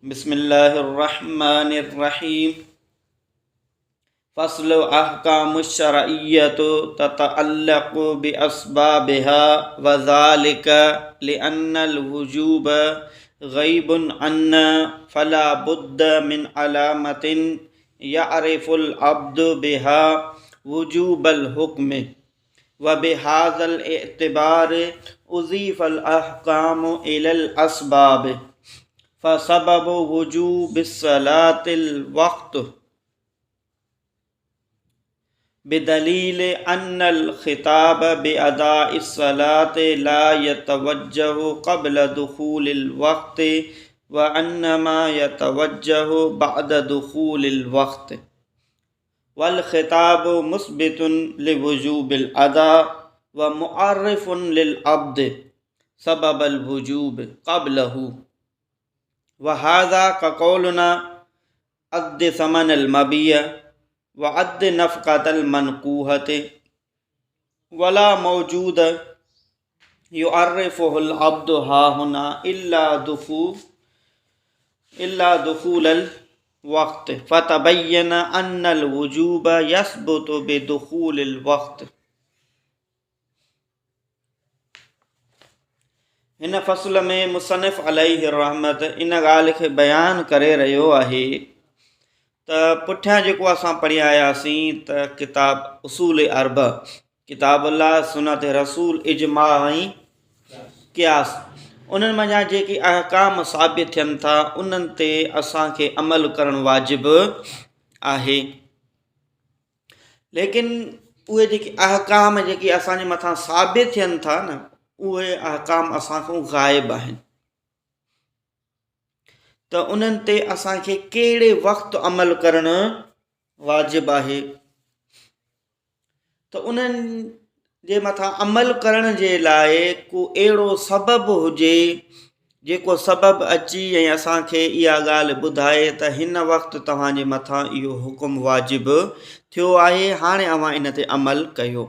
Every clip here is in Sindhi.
بسم الله الرحمن الرحيم فصل احڪام الشرعية تتعلق بأسبابها وذلك لأن الوجوب غيب عنا فلا بد من علامة يعرف العبد بها وجوب الحكم وبهذا الاعتبار أضيف الأحكام إلى الأسباب فسبب وجوب الصلاة الوقت بدليل أن الخطاب بأداء الصلاة لا يتوجه قبل دخول الوقت وإنما يتوجه بعد دخول الوقت والخطاب مثبت لوجوب الأداء ومعرف للعبد سبب الوجوب قبله وهذا كقولنا أد ثمن المبيع وعد نفقة المنقوهة ولا موجود يعرفه العبد ها هنا إلا دخول إلا دخول الوقت فتبين أن الوجوب يثبت بدخول الوقت هن فصل ۾ مصنف عليه الرحمت ان ڳالهه کي بيان ڪري رهيو آهي ته پٺيان جيڪو اسان پڙهي آياسين ته ڪتاب اصول اربع ڪتاب الله سنت رسول اجماع ۽ قياس انهن منجهان جيڪي احڪام ثابت ٿين ٿا انهن تي اسان کي عمل ڪرڻ واجب آهي ليڪن اهي جيڪي احڪام جيڪي اسان جي مٿان ثابت ٿين ٿا نه اهي احڪام اسان کان غائب آهن ته انهن تي اسان کي ڪهڙي وقت عمل ڪرڻ واجب آهي ته انهن جي مٿان عمل ڪرڻ جي لاء ڪو اهڙو سبب هجي جيڪو سبب اچي ۽ اسان کي اها ڳالهه ٻڌائي ته هن وقت توهان جي مٿان اهو حڪم واجب ٿيو آهي هاڻي اوهان ان تي عمل ڪيو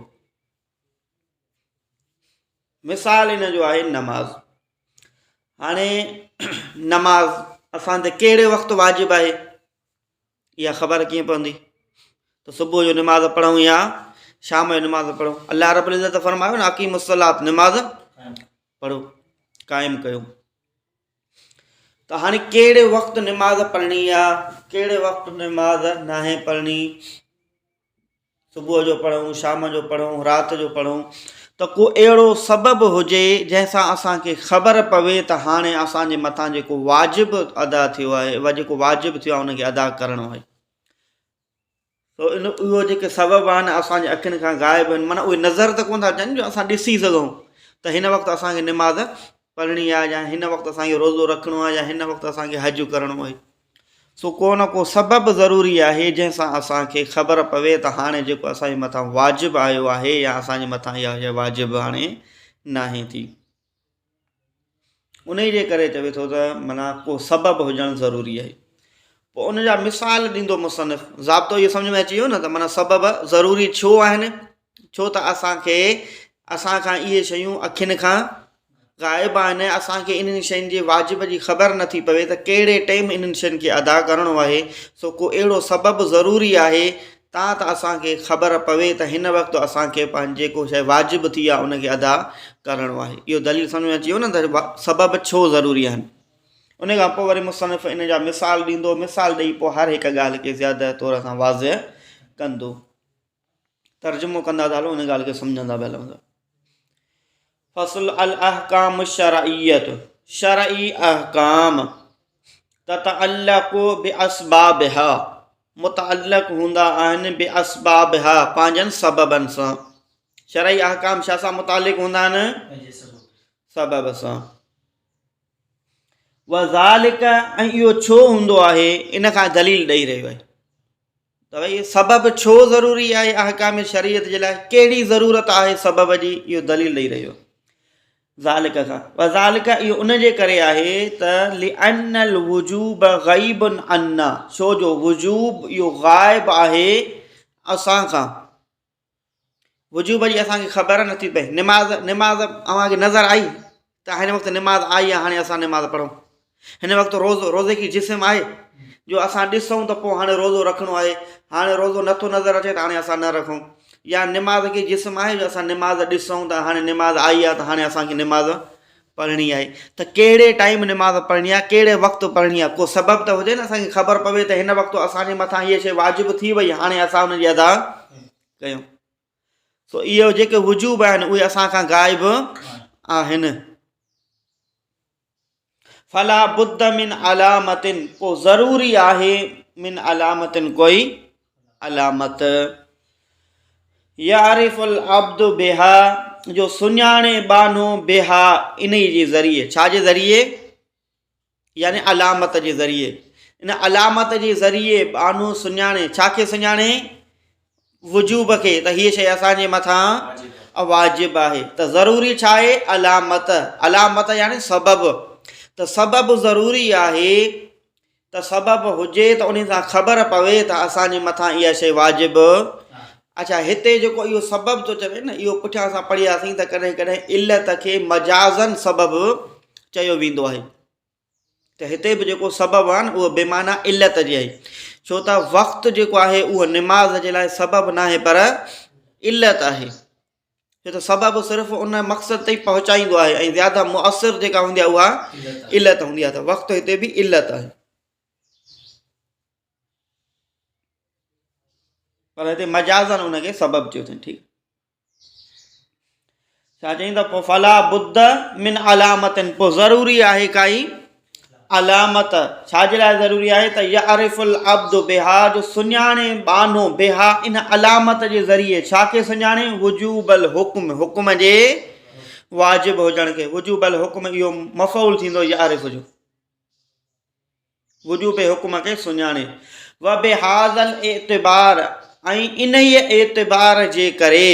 مثال ان جو آهي نماز هاڻي نماز اسان تي ڪهڙي وقت واجب آهي اها خبر ڪيئن پوندي ته صبح جو نماز پڙهون يا شام جو نماز پڙهون الله رب العزت فرمايو نه اقيم الصلاة نماز پڙهو قائم ڪيو ته هاڻي ڪهڙي وقت نماز پڙهڻي آ ڪهڙي وقت نماز ناهي پڙهڻي صبح جو پڙهون، شام جو پڙهون، رات جو پڙهون ته ڪو اهڙو سبب هجي جنهن سان اسان کي خبر پوي ته هاڻي اسان جي مٿان جيڪو واجب ادا ٿيو آهي و جيڪو واجب ٿيو آهي ان کي ادا ڪرڻو آهي سو ان اهو جيڪي سبب آهن اسان جي اکين کان غائب آهن معنيٰ اهي نظر ته ڪونه ٿا اچن جو اسان ڏسي سگهون ته هن وقت اسان کي نماز پڙهڻي آهي يا هن وقت اسان کي روزو رکڻو آهي يا هن وقت اسان کي حج ڪرڻو آهي سو ڪو نه ڪو سبب ضروري آهي جنهن سان اسان کي خبر پوي ته هاڻي جيڪو اسان جي مٿان واجب آيو آهي يا اسان جي مٿان اها شيء واجب هاڻي ناهي ٿي. انهي جي ڪري چوي ٿو ته معنيٰ ڪو سبب هجڻ ضروري آهي. پوء ان جا مثال ڏيندو مصنف ضابطو اهو سمجھ ۾ اچي ويو نه ته معنيٰ سبب ضروري ڇو آهن ڇو ته اسان کي اسان کان اهي شيون اکين کان غائب آهن اسان کي انهن شين جي واجب جي خبر نٿي پوي ته ڪهڙي ٽيم انهن شين کي ادا ڪرڻو آهي سو ڪو اهڙو سبب ضروري آهي تان ته اسان کي خبر پوي ته هن وقت اسان کي پنهنجي جيڪو شيء واجب ٿي آهي ان کي ادا ڪرڻو آهي اهو دليل سمجھ ۾ اچي ويو نه ته سبب ڇو ضروري آهن ان کان پوء وري مصنف ان جا مثال ڏيندو مثال ڏئي پوء هر هڪ ڳالهه کي زياده طور سان واضح ڪندو ترجمو ڪندا ٿا هلون ان ڳالهه کي سمجهندا به هلون ٿا فصل الاحڪام الشرعيت شرعي احڪام تتعلق باسبابها متعلق هوندا آهن باسبابها پنهنجن سببن سان شرعي احڪام ڇا سان متعلق هوندا آهن سبب سان وذالڪ ۽ اهو ڇو هوندو آهي ان کان دليل ڏئي رهيو آهي ته ڀئي سبب ڇو ضروري آهي احڪام شريعت جي لاء ڪهڙي ضرورت آهي سبب جي اهو دليل ڏئي رهيو ذالڪ کان وذالڪ اهو ان جي ڪري آهي ته لأن الوجوب غيب عنا ڇو جو وجوب اهو غائب آهي اسان کان وجوب جي اسان کي خبر نٿي پئي نماز نماز اوهان کي نظر آئي ته هن وقت نماز آئي آهي هاڻي اسان نماز پڙهون هن وقت روزو روزي کي جسم آهي جو اسان ڏسون ته پوء هاڻي روزو رکڻو آهي هاڻي روزو نٿو نظر اچي ته هاڻي اسان نه رکون يا نماز کي جسم آهي جو اسان نماز ڏسون ته هاڻي نماز آئي آهي ته هاڻي اسان کي نماز پڙهڻي آهي ته ڪهڙي ٽائيم نماز پڙهڻي آهي ڪهڙي وقت پڙهڻي آهي ڪو سبب ته هجي نه اسان کي خبر پوي ته هن وقت اسان جي مٿان هيء شيء واجب ٿي وئي هاڻي اسان ان جي ادا ڪيون سو اهي جيڪي وجوب آهن اهي اسان کان غائب آهن فلا بد من علامت پوء ضروري آهي من علامت ڪوئي علامت يعرف العبد بها جو سڃاڻي ٻانهو بها انهي جي ذريعي ڇا جي ذريعي يعني علامت جي ذريعي ان علامت جي ذريعي ٻانهو سڃاڻي ڇا کي سڃاڻي وجوب کي ته هيء شيء اسان جي مٿان واجب آهي ته ضروري ڇا آهي علامت علامت يعني سبب ته سبب ضروري آهي ته سبب هجي ته ان سان خبر پوي ته اسان جي مٿان اها شيء واجب اڇا هتي جيڪو اهو سبب ٿو چوي نه اهو پٺيان اسان پڙهياسين ته ڪڏهن ڪڏهن علت کي مجازن سبب چيو ويندو آهي ته هتي به جيڪو سبب آهي نه اهو بمعنيٰ علت جي آهي ڇو ته وقت جيڪو آهي اهو نماز جي لاء سبب ناهي پر علت آهي ڇو ته سبب صرف ان مقصد تائين پهچائيندو آهي ۽ زياده مؤثر جيڪا هوندي آهي اها علت هوندي آهي ته وقت هتي به علت آهي پر هتي مجازن ان کي سبب چيو اٿن ٺيڪ ڇا چئين ته پوء فلا بد من علامت پوء ضروري آهي ڪائي علامت ڇا جي لاء ضروري آهي ته يعرف العبد بها جو سڃاڻي ٻانهو بها ان علامت جي ذريعي ڇا کي سڃاڻي وجوب الحڪم حڪم جي واجب هجڻ کي وجوب الحڪم اهو مفعول ٿيندو يعرف جو وجوب حڪم کي سڃاڻي. وبهذا الاعتبار ۽ انهيء اعتبار جي ڪري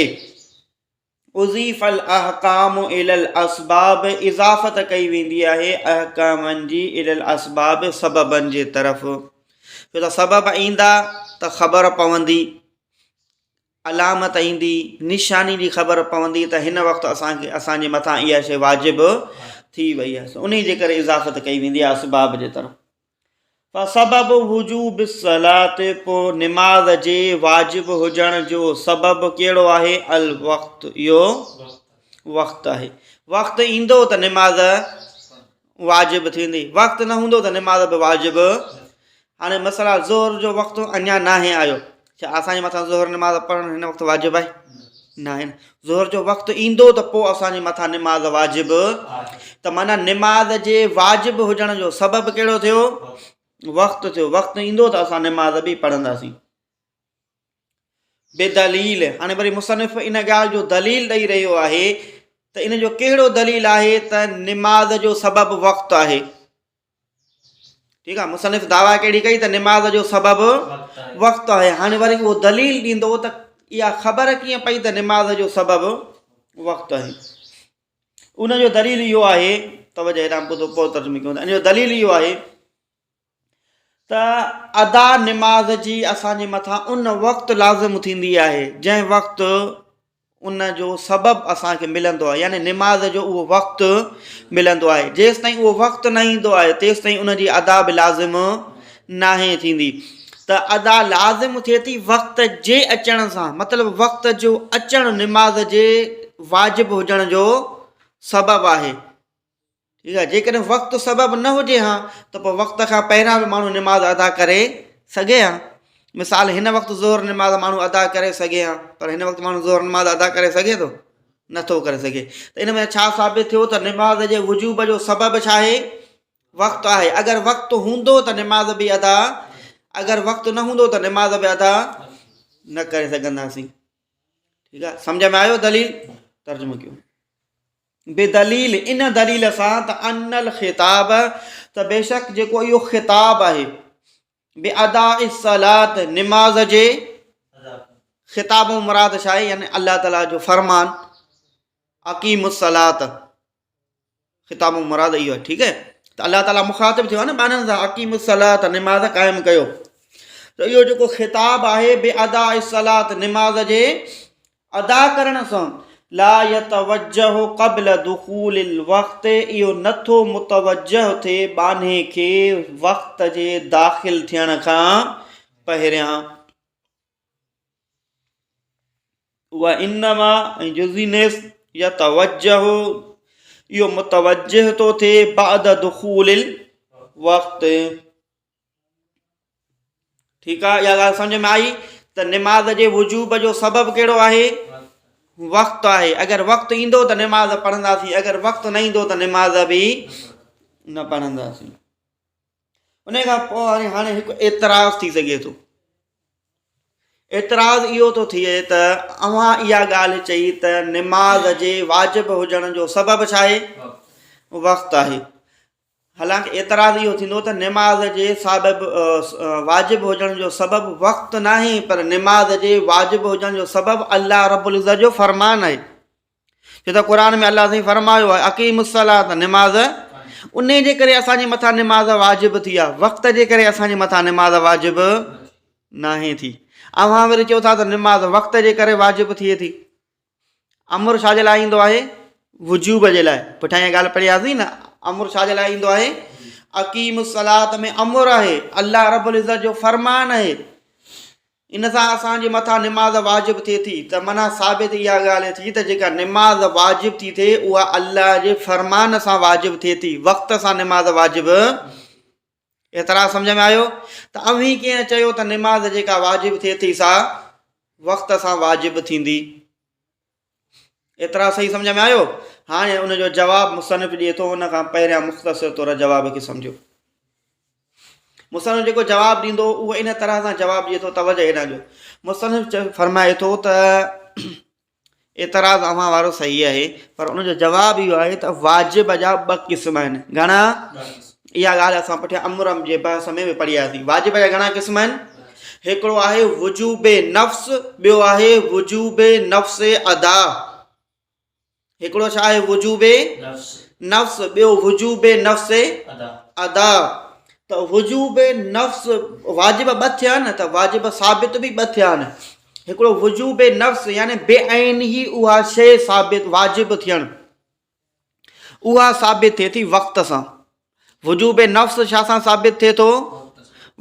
اضيف الاحڪام الي الاسباب اضافت ڪئي ويندي آهي احڪامن جي الي الاسباب سببن جي طرف ڇو ته سبب ايندا ته خبر پوندي علامت ايندي، نشاني جي خبر پوندي ته هن وقت اسان کي اسان جي مٿان اها شيء واجب ٿي وئي آهي. انهي جي ڪري اضافت ڪئي ويندي آهي اسباب جي طرف. فسبب وجوب الصلاة پوء نماز جي واجب هجڻ جو سبب ڪهڙو آهي؟ الوقت اهو وقت آهي. وقت ايندو ته نماز واجب ٿيندي، وقت نه هوندو ته نماز به واجب. هاڻي مثلا ظهر جو وقت اڃا ناهي آيو، ڇا اسان جي مٿان ظهر نماز پڙهڻ هن وقت واجب آهي؟ ناهي. ظهر جو وقت ايندو ته پوء اسان جي مٿان نماز واجب. ته معنيٰ نماز جي واجب هجڻ جو سبب ڪهڙو ٿيو؟ وقت ٿيو. وقت ايندو ته اسان نماز به پڙهنداسين. بدليل، هاڻي وري مصنف ان ڳالهه جو دليل ڏئي رهيو آهي ته ان جو ڪهڙو دليل آهي ته نماز جو سبب وقت آهي. ٺيڪ آهي، مصنف دعويٰ ڪهڙي ڪئي ته نماز جو سبب وقت آهي. هاڻي وري اهو دليل ڏيندو ته اها خبر ڪيئن پئي ته نماز جو سبب وقت آهي. ان جو دليل اهو آهي، توجه هيڏانهن ٻڌو پوء ترجمو ڪيون ٿا. ان جو دليل اهو آهي ته ادا نماز جي اسان جي مٿان ان وقت لازم ٿيندي آهي جنهن وقت ان جو سبب اسان کي ملندو آهي، يعني نماز جو اهو وقت ملندو آهي. جيستائين اهو وقت نه ايندو آهي تيستائين ان جي ادا به لازم ناهي ٿيندي. ته ادا لازم ٿئي ٿي وقت جي اچڻ سان، مطلب وقت جو اچڻ نماز جي واجب هجڻ جو سبب آهي. ٺيڪ آهي، جيڪڏهن وقت سبب نه هجي ها ته پوء وقت کان پهريان به ماڻهو نماز ادا ڪري سگهي ها. مثال هن وقت ظهر نماز ماڻهو ادا ڪري سگهي ها، پر هن وقت ماڻهو ظهر نماز ادا ڪري سگهي ٿو؟ نٿو ڪري سگهي. ته ان ۾ ڇا ثابت ٿيو ته نماز جي وجوب جو سبب ڇا آهي؟ وقت آهي. اگر وقت هوندو ته نماز به ادا، اگر وقت نه هوندو ته نماز به ادا نه ڪري سگهنداسين. ٺيڪ آهي، سمجهه ۾ آيو دليل؟ ترجمو ڪيو. بدليل، ان دليل سان ته ان الخطاب، ته بيشڪ جيڪو اهو خطاب آهي، باداء الصلاة، نماز جي خطاب مان مراد ڇا آهي؟ يعني الله تعالي جو فرمان اقيموا الصلاة، خطاب مان مراد اهو آهي. ٺيڪ آهي، ته الله تعالي مخاطب ٿيو آهي نه ٻانهن سان، اقيموا الصلاة، نماز قائم ڪيو. ته اهو جيڪو خطاب آهي باداء الصلاة، نماز جي ادا ڪرڻ سان، لا يتوجه قبل دخول الوقت اهو نٿو متوجه ٿئي ٻانهي کي وقت جي داخل ٿيڻ کان پهريان. وانما ۽ جزئي نيس يتوجه اهو متوجه ٿو ٿئي بعد دخول الوقت. ٺيڪ آ اها ڳالهه سمجھ ۾ آئي ته نماز جي وجوب جو سبب ڪهڙو آهي؟ وقت آهي. اگر وقت ايندو ته نماز پڙهنداسين، اگر وقت نه ايندو ته نماز به نه پڙهنداسين. ان کان پوء هاڻي هاڻي هڪ اعتراض ٿي سگهي ٿو. اعتراض اهو ٿو ٿئي ته اوهان اها ڳالهه چئي ته نماز جي واجب هجڻ جو سبب ڇا آهي؟ وقت آهي. حالانڪ اعتراض اهو ٿيندو ته نماز جي سبب واجب هجڻ جو سبب وقت ناهي پر نماز جي واجب هجڻ جو سبب الله رب العزت جو فرمان آهي. ڇو ته قرآن ۾ الله سائين فرمايو آهي اقيم الصلاة نماز ان جي ڪري اسان جي مٿان نماز واجب ٿي آهي، وقت جي ڪري اسان جي مٿان نماز واجب ناهي ٿي. اوهان وري چئو ٿا ته نماز وقت جي ڪري واجب ٿئي ٿي. امر ڇا جي لاء ايندو آهي؟ وجوب جي لاء. پٺيان اها ڳالهه پڙهياسين نه، امر ڇا جي لاء ايندو آهي؟ اقيم الصلاة ۾ امر آهي، الله رب العزت جو فرمان آهي. ان سان اسان جي مٿان نماز واجب ٿئي ٿي ته معنيٰ ثابت اها ڳالهه ٿي ته جيڪا نماز واجب ٿي ٿئي اها الله جي فرمان سان واجب ٿئي ٿي، وقت سان نماز واجب. اعتراض سمجهه ۾ آيو ته اوهين ڪيئن چيو ته نماز جيڪا واجب ٿئي ٿي سا وقت سان واجب ٿيندي؟ اعتراض صحيح سمجهه ۾ آيو؟ هاڻي ان جو جواب مصنف ڏئي ٿو، ان کان پهريان مختصر طور جواب کي سمجهو. مصنف جيڪو جواب ڏيندو اهو ان طرح سان جواب ڏئي ٿو، توجه هيڏانهن جو. مصنف فرمائي ٿو ته اعتراض اوهان وارو صحيح آهي پر ان جو جواب اهو آهي ته واجب جا ٻه قسم آهن. گهڻا؟ اها ڳالهه اسان پٺيان امر جي بحث ۾ به پڙهي آياسين. واجب جا گهڻا قسم آهن؟ هڪڙو آهي وجوب نفس، ٻيو آهي وجوب نفس ادا. هڪڙو ڇا آهي؟ وجوب نفس، ٻيو وجوب نفس ادا. ته وجوب نفس واجب ٻه ٿيا نه، ته واجب ثابت به ٻه ٿيا نه. هڪڙو وجوب نفس يعني بعينه اها شيء ثابت واجب ٿيڻ، اها ثابت ٿئي ٿي وقت سان. وجوب نفس ڇا سان ثابت ٿئي ٿو؟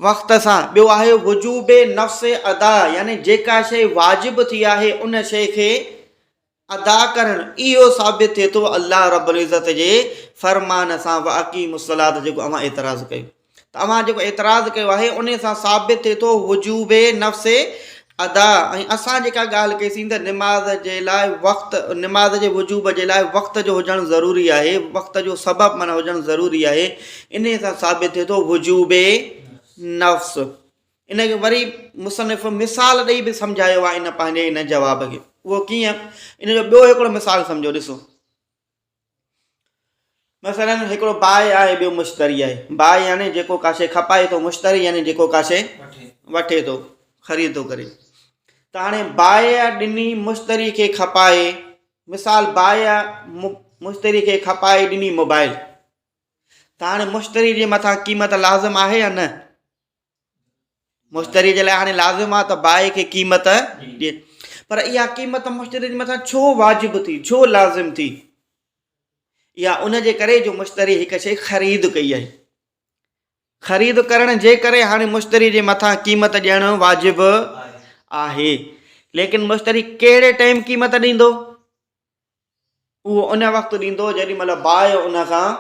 وقت سان. ٻيو آهي وجوب نفس ادا يعني جيڪا شيء واجب ٿي آهي ان شيء کي ادا ڪرڻ، اهو ثابت ٿئي ٿو الله رب العزت جي فرمان سان واقيموا الصلاة جيڪو اوهان اعتراض ڪيو ته اوهان جيڪو اعتراض ڪيو آهي ان سان ثابت ٿئي ٿو وجوب نفس ادا. ۽ اسان جيڪا ڳالهه ڪئي سين ته نماز جي لاء وقت، نماز جي وجوب جي لاء وقت جو هجڻ ضروري آهي، وقت جو سبب معنيٰ هجڻ ضروري آهي، ان سان ثابت ٿئي ٿو وجوب نفس. ان کي وري مصنف مثال ڏئي به سمجهايو آهي ان پنهنجي ان جواب کي. اهو ڪيئن؟ ان جو ٻيو هڪڙو مثال سمجهو، ڏسو مثلا هڪڙو باء آهي ٻيو مشتري آهي. باء يعني جيڪو ڪا شيء کپائي ٿو، مشتري يعني جيڪو ڪا شيء وٺي ٿو، خريد ٿو ڪري. ته هاڻي باء ڏني مشتري کي کپائي، مثال باء مشتري کي کپائي ڏني موبائل، ته هاڻي مشتري جي مٿان قيمت لازم آهي يا نه؟ مشتري جي لاء هاڻي لازم آهي ته باء کي قيمت ڏئي، پر اها قيمت مشتري جي مٿان ڇو واجب ٿي، ڇو لازم ٿي؟ اها ان جي ڪري جو مشتري هڪ شيء خريد ڪئي آهي. خريد ڪرڻ جي ڪري هاڻي مشتري جي مٿان قيمت ڏيڻ واجب آهي. ليڪن مشتري ڪهڙي ٽائيم قيمت ڏيندو؟ اهو ان وقت ڏيندو جيڏي مهل باء ان کان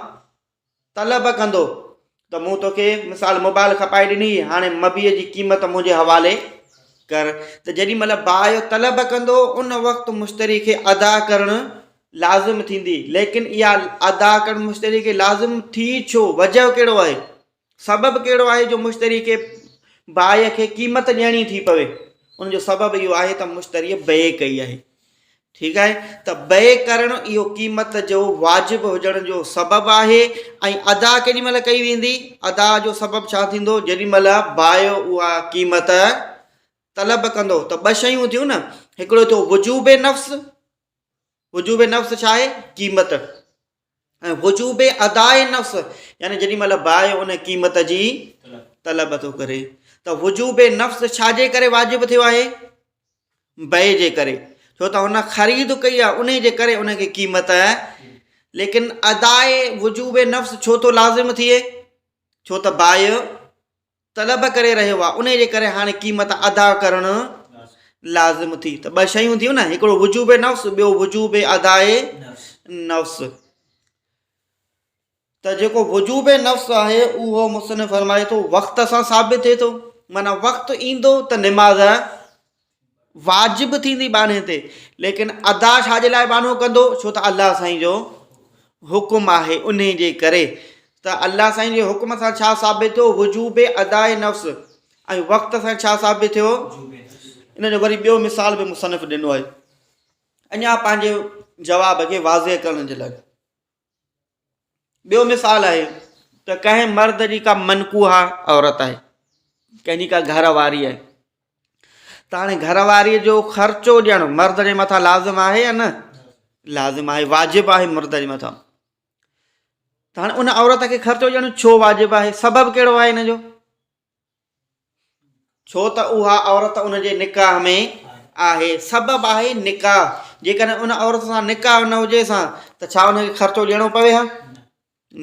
طلب ڪندو ته مون توکي مثال موبائل کپائي ڏني هاڻي مبيء جي قيمت منهنجي حوالي ڪر ته جيڏي مهل باء طلب ڪندو ان وقت مشتري کي ادا ڪرڻ لازم ٿيندي. ليڪن اها ادا ڪرڻ مشتري کي لازم ٿي ڇو؟ وجهه ڪهڙو آهي؟ سبب ڪهڙو آهي جو مشتري کي باء کي قيمت ڏيڻي ٿي پوي؟ ان جو سبب اهو آهي ته مشتريء بيع ڪئي آهي. ٺيڪ آهي ته بيع ڪرڻ اهو قيمت جو واجب هجڻ جو سبب آهي ۽ ادا ڪيڏي مهل ڪئي ويندي؟ ادا جو سبب ڇا ٿيندو؟ جيڏي مهل باء اها قيمت طلب ڪندو. ته ٻه شيون ٿيون نه، هڪڙو ٿيو وجوب نفس، وجوب نفس ڇا آهي؟ قيمت. ۽ وجوب اداء نفس يعني جيڏي مهل باء ان قيمت جي طلب ٿو ڪري ته وجوب نفس ڇا جي ڪري واجب ٿيو آهي؟ بيع جي ڪري. ڇو ته هن خريد ڪئي آهي انهي جي ڪري ان کي قيمت ليڪن اداء وجوب نفس ڇو ٿو لازم ٿئي ڇو ته بايع طلب ڪري رهيو آهي انهي جي ڪري هاڻي قيمت ادا ڪرڻ لازم ٿي ته ٻه شيون ٿيون نه هڪڙو وجوب نفس ٻيو وجوب اداء نفس ته جيڪو وجوب نفس آهي اهو مصنف فرمائي ٿو وقت سان ثابت ٿئي ٿو معنيٰ وقت ايندو ته نماز واجب ٿيندي ٻانهي تي ليڪن ادا ڇا جي لاء ٻانهو ڪندو ڇو ته الله سائين جو حڪم آهي انهي جي ڪري ته الله سائين جي حڪم سان ڇا ثابت ٿيو وجوب اداء نفس ۽ وقت سان ڇا ثابت ٿيو ان جو وري ٻيو مثال به مصنف ڏنو آهي اڃا پنهنجي جواب کي واضح ڪرڻ جي لاء ٻيو مثال آهي ته ڪنهن مرد جي ڪا منڪوحه عورت آهي ڪنهن جي ڪا گهر واري آهي ته هاڻي گهر واري جو خرچو ڏيڻ مرد جي مٿان لازم آهي يا نه لازم آهي واجب آهي مرد جي مٿان ته هاڻي ان عورت کي خرچو ڏيڻ ڇو واجب آهي سبب ڪهڙو آهي ان جو ڇو ته اها عورت ان جي نڪاح ۾ آهي. سبب آهي نڪاح. جيڪڏهن ان عورت سان نڪاح نه هجيس ها ته ڇا ان کي خرچو ڏيڻو پوي ها؟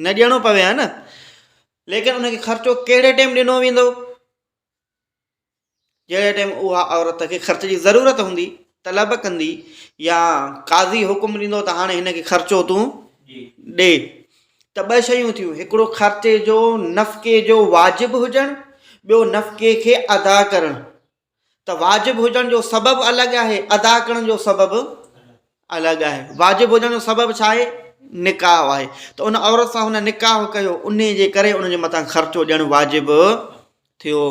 نه ڏيڻو پوي ها نه. ليڪن ان کي خرچو ڪهڙي ٽيم ڏنو ويندو؟ جهڙي ٽيم اها عورت کي خرچ جي ضرورت هوندي، طلب ڪندي يا قاضي حڪم ڏيندو ته هاڻي هن کي خرچو تون ڏي. ته ٻه شيون ٿيون، هڪڙو خرچي جو نفقي جو واجب هجڻ، ٻيو نفقي کي ادا ڪرڻ. ته واجب هجڻ جو سبب الڳ آهي، ادا ڪرڻ جو سبب الڳ آهي. واجب هجڻ جو سبب ڇا آهي؟ نڪاح آهي. ته ان عورت سان هن نڪاح ڪيو، انهي جي ڪري ان جي مٿان خرچو ڏيڻ واجب ٿيو.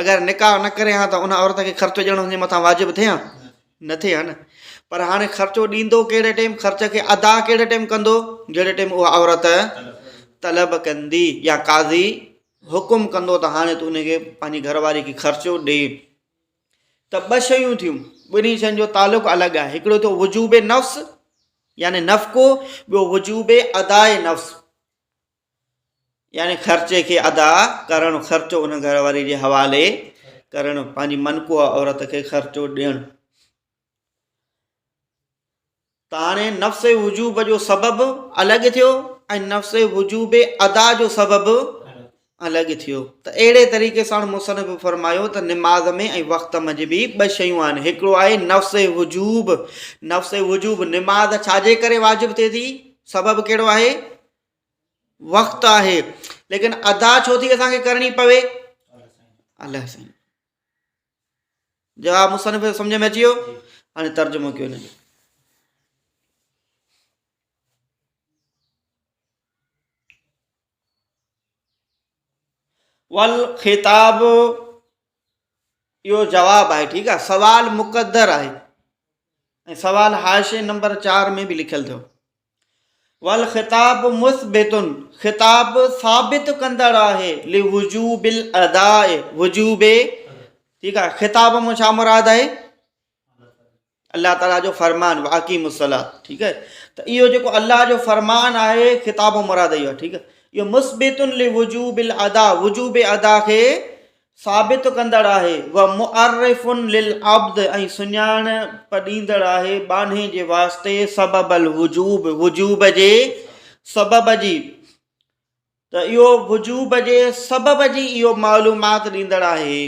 اگر نڪاح نه ڪري ها ته ان عورت کي خرچو ڏيڻ هن جي مٿان واجب ٿئي ها؟ نه ٿئي ها نه. پر هاڻي خرچو ڏيندو ڪهڙي ٽيم، خرچ کي ادا ڪهڙي ٽيم ڪندو؟ جهڙي ٽيم اها عورت طلب ڪندي يا قاضي حڪم ڪندو ته هاڻي تون ان کي پنهنجي گهر واري کي خرچو ڏي. ته ٻه شيون ٿيون، ٻنهي شين جو تعلق الڳ آهي. هڪڙو ٿيو وجوب نفس يعني نفقو، ٻيو وجوب اداء نفس. يعني خرچي کي ادا ڪرڻ، خرچو ان گهر واري جي حوالي ڪرڻ، پنهنجي منڪوحه عورت کي خرچو ڏيڻ. ته هاڻي نفس وجوب جو سبب الڳ ٿيو ۽ نفس وجوب ادا جو سبب الڳ ٿيو ته اهڙي طريقي سان مصنف فرمايو ته نماز ۾ ۽ وقت منجهه به ٻه شيون آهن هڪڙو آهي نفس وجوب نفس وجوب نماز ڇا جي ڪري واجب ٿئي ٿي سبب ڪهڙو آهي وقت آهي ليڪن ادا ڇو ٿي اسان کي ڪرڻي پوي الله سائين جواب مصنف سمجھ ۾ اچي ويو هاڻي ترجمو ڪيو هن جو والخطاب اهو جواب آهي ٺيڪ آهي سوال مقدر آهي ۽ سوال حاشي نمبر 4 ۾ به لکيل اٿو والخطاب مثبت خطاب ثابت ڪندڙ آهي لوجوب الاداء وجوب ٺيڪ آهي خطاب مان ڇا مراد آهي الله تعالي جو فرمان واقيم الصلاه ٺيڪ آهي ته اهو جيڪو الله جو فرمان آهي خطاب مراد اهو آهي ٺيڪ آهي اهو مثبت لوجوب الادا وجوب ادا کي ثابت ڪندڙ آهي، و معرف للعبد ۽ سڃاڻپ ڏيندڙ آهي ٻانهي جي واسطي سبب الوجوب وجوب جي سبب جي ته اهو وجوب جي سبب جي اهو معلومات ڏيندڙ آهي.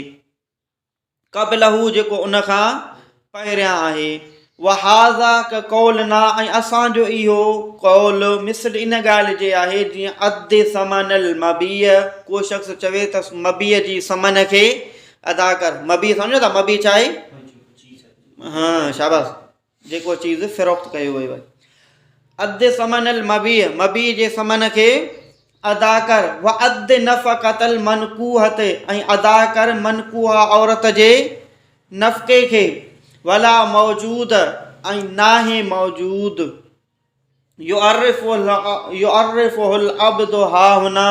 قبله جيڪو ان کان پهريان آهي. وهذا ڪقولنا ۽ اسان جو اهو قول مثل ان ڳالهه جي آهي جيئن اد ثمن المبيع ڪو شخص چوي ته مبيع جي ثمن کي ادا ڪر مبيع سمجهو ٿا مبيع ڇا آهي ها شاباس جيڪو چيز فروخت ڪيو ويو آهي. اد ثمن المبيع، مبيع جي ثمن کي ادا ڪر، واد نفقة المنڪوحة ۽ ادا ڪر منڪوحه عورت جي نفقي کي، ولا موجود ۽ ناهي موجود. يعرفه العبد هاهنا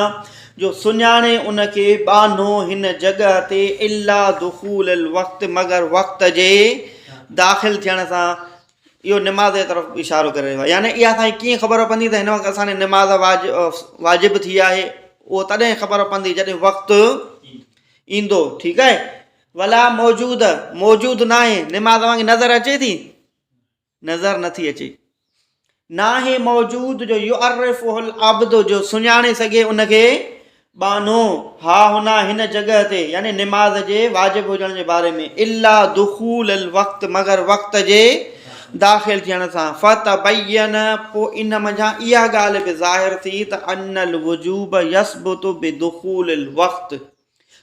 جو سڃاڻي ان کي ٻانهو هن جڳهه تي الا دخول الوقت مگر وقت جي داخل ٿيڻ سان اهو نماز جي طرف اشارو ڪري رهيو آهي يعني اها اسان کي ڪيئن خبر پوندي ته هن وقت اسان جي نماز واجب ٿي آهي اهو تڏهن خبر پوندي جڏهن وقت ايندو ٺيڪ آهي ولا موجود موجود ناهي نماز اوهان کي نظر اچي ٿي. نظر نٿي اچي. ناهي موجود جو يعرفه العبد جو سڃاڻي سگهي ان کي ٻانهو ها هنا هن جڳهه تي يعني نماز جي واجب هجڻ جي باري ۾ الا دخول الوقت مگر وقت جي داخل ٿيڻ سان فتبين پوء ان منجهان اها ڳالهه به ظاهر ٿي ته ان الوجوب يثبت بدخول الوقت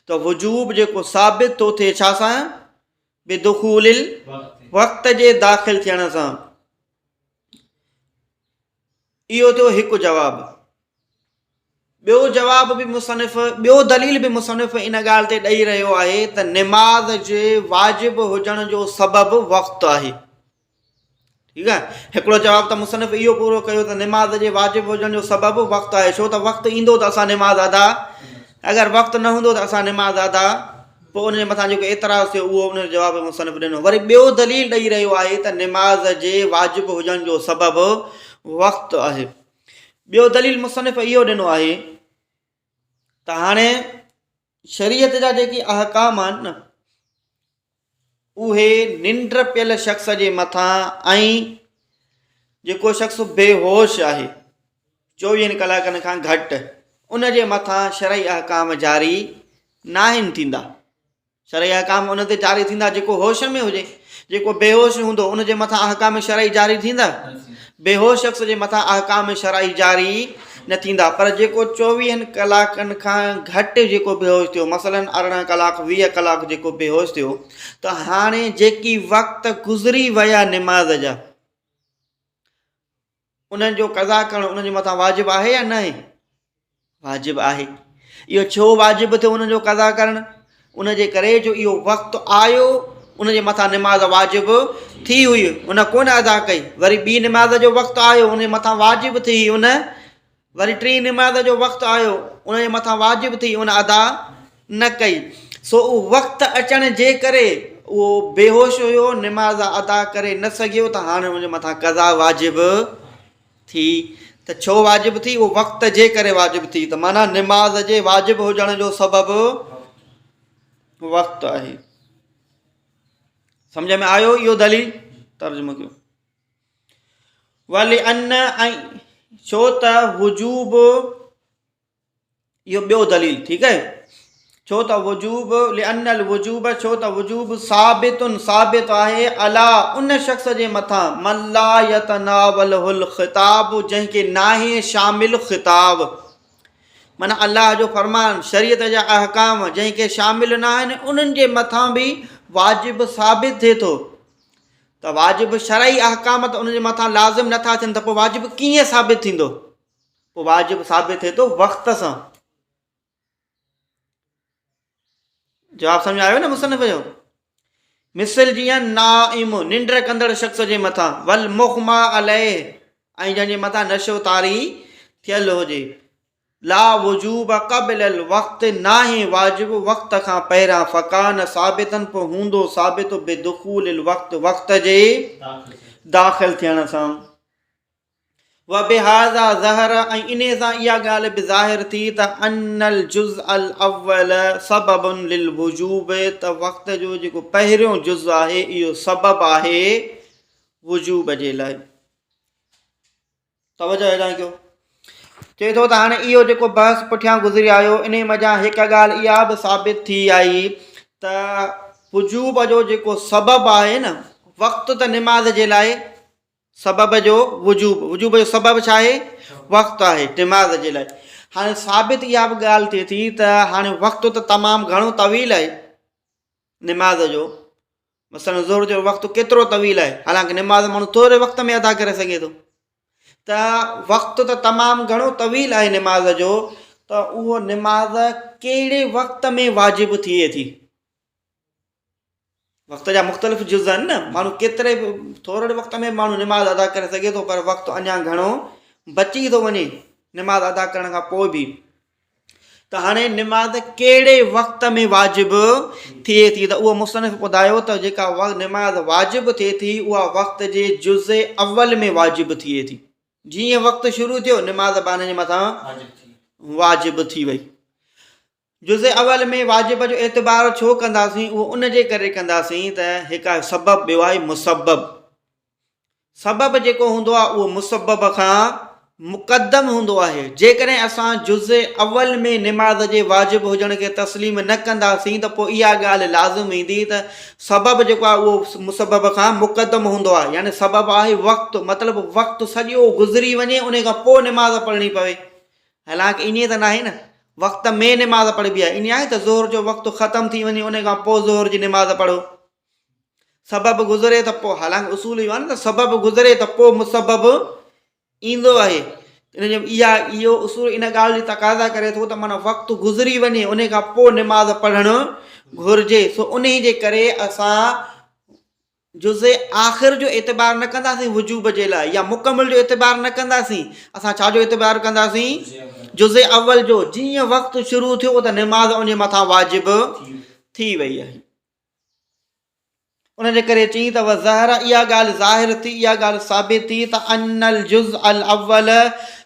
ته وجوب جيڪو ثابت ٿو ٿئي ڇا سان بدخول الوقت جي داخل ٿيڻ سان اهو ٿيو هڪ جواب. ٻيو جواب به مصنف ٻيو دليل به مصنف ان ڳالهه تي ڏئي رهيو آهي ته نماز جي واجب هجڻ جو سبب وقت آهي. ٺيڪ آهي هڪڙو جواب ته مصنف اهو پورو ڪيو ته نماز جي واجب هجڻ جو سبب وقت آهي ڇو ته وقت ايندو ته اسان نماز ادا اگر وقت نه هوندو ته اسان نماز ادا پوء ان جي مٿان جيڪو اعتراض ٿيو اهو ان جو جواب مصنف ڏنو. وري ٻيو دليل ڏئي رهيو آهي ته نماز جي واجب هجڻ جو سبب وقت آهي. ٻيو دليل مصنف اهو ڏنو آهي ته هاڻي شريعت جا جيڪي احڪام آهن نه اهي ننڊ پيل شخص جي مٿان ۽ جيڪو شخص بيهوش آهي چوويهن ڪلاڪن کان گهٽ ان جي مٿان شرعي احڪام جاري ناهن ٿيندا. شرعي احڪام ان تي جاري ٿيندا جيڪو هوش ۾ هجي. جيڪو بيهوش هوندو ان جي مٿان احڪام شرعي جاري ٿيندا؟ بيهوش شخص جي مٿان احڪام شرعي جاري نه ٿيندا پر جيڪو چوويهن ڪلاڪن کان گهٽ جيڪو بيهوش ٿيو مثلا 18 ڪلاڪ 20 ڪلاڪ جيڪو بيهوش ٿيو ته هاڻي جيڪي وقت گذري ويا نماز جا انهن جو قضا ڪرڻ انهن جي مٿان واجب آهي يا ناهي؟ واجب آهي. اهو ڇو واجب ٿيو انهن جو قضا ڪرڻ؟ ان جي ڪري جو اهو وقت آيو ان جي مٿان نماز واجب ٿي هئي ان ڪونه ادا ڪئي وري ٻي نماز جو وقت آيو ان جي مٿان واجب ٿي ان وري ٽين نماز جو وقت آيو، ان جي مٿان واجب ٿي، ان ادا نه ڪئي. سو اهو وقت اچڻ جي ڪري اهو بيهوش هيو، نماز ادا ڪري نه سگهيو ته هاڻي ان جي مٿان قضا واجب ٿي. ته ڇو واجب ٿي؟ اهو وقت جي ڪري واجب ٿي ته معنيٰ نماز جي واجب هجڻ جو سبب وقت آهي. سمجهه ۾ آيو اهو دليل؟ ترجمو ڪيو. ولأن ۽ ڇو ته وجوب اهو ٻيو دليل ٺيڪ آهي ڇو ته وجوب لأن الوجوب ڇو ته وجوب ثابت ثابت آهي علي ان شخص جي مٿان من لا يتناوله الخطاب جنهن کي ناهي شامل خطاب معنی الله جو فرمان شريعت جا احڪام جنهن کي شامل نه آهن انهن جي مٿان به واجب ثابت ٿئي ٿو ته واجب شرعي احڪام ته ان جي مٿان لازم نٿا ٿين ته پوء واجب ڪيئن ثابت ٿيندو؟ پوء واجب ثابت ٿئي ٿو وقت سان. جواب سمجھ آيو نه مصنف جو؟ مثل جيئن نائم ننڊ ڪندڙ شخص جي مٿان والمغمى عليه ۽ جنهن جي مٿان نشو طاري ٿيل هجي لا وجوب قبل الوقت ناهي واجب وقت کان پهريان فڪان ثابتا پوء هوندو ثابت بدخول الوقت وقت جي داخل ٿيڻ سان وبهذا ظهر ۽ انهي سان اها ڳالهه به ظاهر ٿي ته ان الجزء الاول سبب للوجوب ته وقت جو جيڪو پهريون جز آهي اهو سبب آهي وجوب جي لاء. توجه هيڏانهن ڪيو. چئي ٿو ته هاڻي اهو جيڪو بحث پٺيان گذري آيو انهي منجهان هڪ ڳالهه اها به ثابت ٿي آئي ته وجوب جو جيڪو سبب آهي نه وقت ته نماز جي لاء سبب جو وجوب وجوب جو سبب ڇا آهي وقت آهي نماز جي لاء هاڻي ثابت اها به ڳالهه ٿئي ٿي ته هاڻي وقت ته تمام گهڻو طويل آهي نماز جو مثلا ظهر جو وقت ڪيترو طويل آهي حالانڪه نماز ماڻهو ٿوري وقت ۾ ادا ڪري سگهي ٿو ته وقت ته تمام گهڻو طويل آهي نماز جو ته اهو نماز ڪهڙي وقت ۾ واجب ٿئي ٿي وقت جا مختلف جز آهن نه ماڻهو ڪيتري به ٿورڙي وقت ۾ ماڻهو نماز ادا ڪري سگهي ٿو پر وقت اڃا گهڻو بچي ٿو وڃي نماز ادا ڪرڻ کان پوء به ته هاڻي نماز ڪهڙي وقت ۾ واجب ٿئي ٿي ته اهو مصنف ٻڌايو ته جيڪا نماز واجب ٿئي ٿي اها وقت جي جز اول ۾ واجب ٿئي ٿي جيئن وقت شروع ٿيو نماز ٻانهي جي مٿان واجب ٿي وئي جز اول ۾ واجب جو اعتبار ڇو ڪنداسين اهو ان جي ڪري ڪنداسين ته هڪ آهي سبب ٻيو آهي مسبب. سبب جيڪو هوندو آهي اهو مسبب کان مقدم هوندو آهي. جيڪڏهن اسان جز اول ۾ نماز جي واجب هجڻ کي تسليم نه ڪنداسين ته پوء اها ڳالهه لازم ايندي ته سبب جيڪو آهي اهو مسبب کان مقدم هوندو آهي يعني سبب آهي وقت مطلب وقت سڄو گذري وڃي ان کان پوء نماز پڙهڻي پوي حالانڪ ائين ته ناهي نه وقت ۾ نماز پڙهبي آهي ائين آهي ته ظهر جو وقت ختم ٿي وڃي ان کان پوء ظهر جي نماز پڙهو سبب گذري ته پوء حالانڪ اصول اهو آهي نه ته سبب گذري ته پوء مسبب ايندو آهي ان جو اها اهو اصول ان ڳالهه جي تقاضا ڪري ٿو ته معنيٰ وقت گذري وڃي ان کان پوء نماز پڙهڻ گهرجي سو انهي جي ڪري اسان جز آخر جو اعتبار نه ڪنداسين وجوب جي لاء يا مڪمل جو اعتبار نه ڪنداسين اسان ڇا جو اعتبار ڪنداسين جز اول جو جيئن وقت شروع ٿيو ته نماز ان جي مٿان واجب ٿي وئي آهي ان جي ڪري چئين ته وظهر اها ڳالهه ظاهر ٿي اها ڳالهه ثابت ٿي ته ان الجزء الاول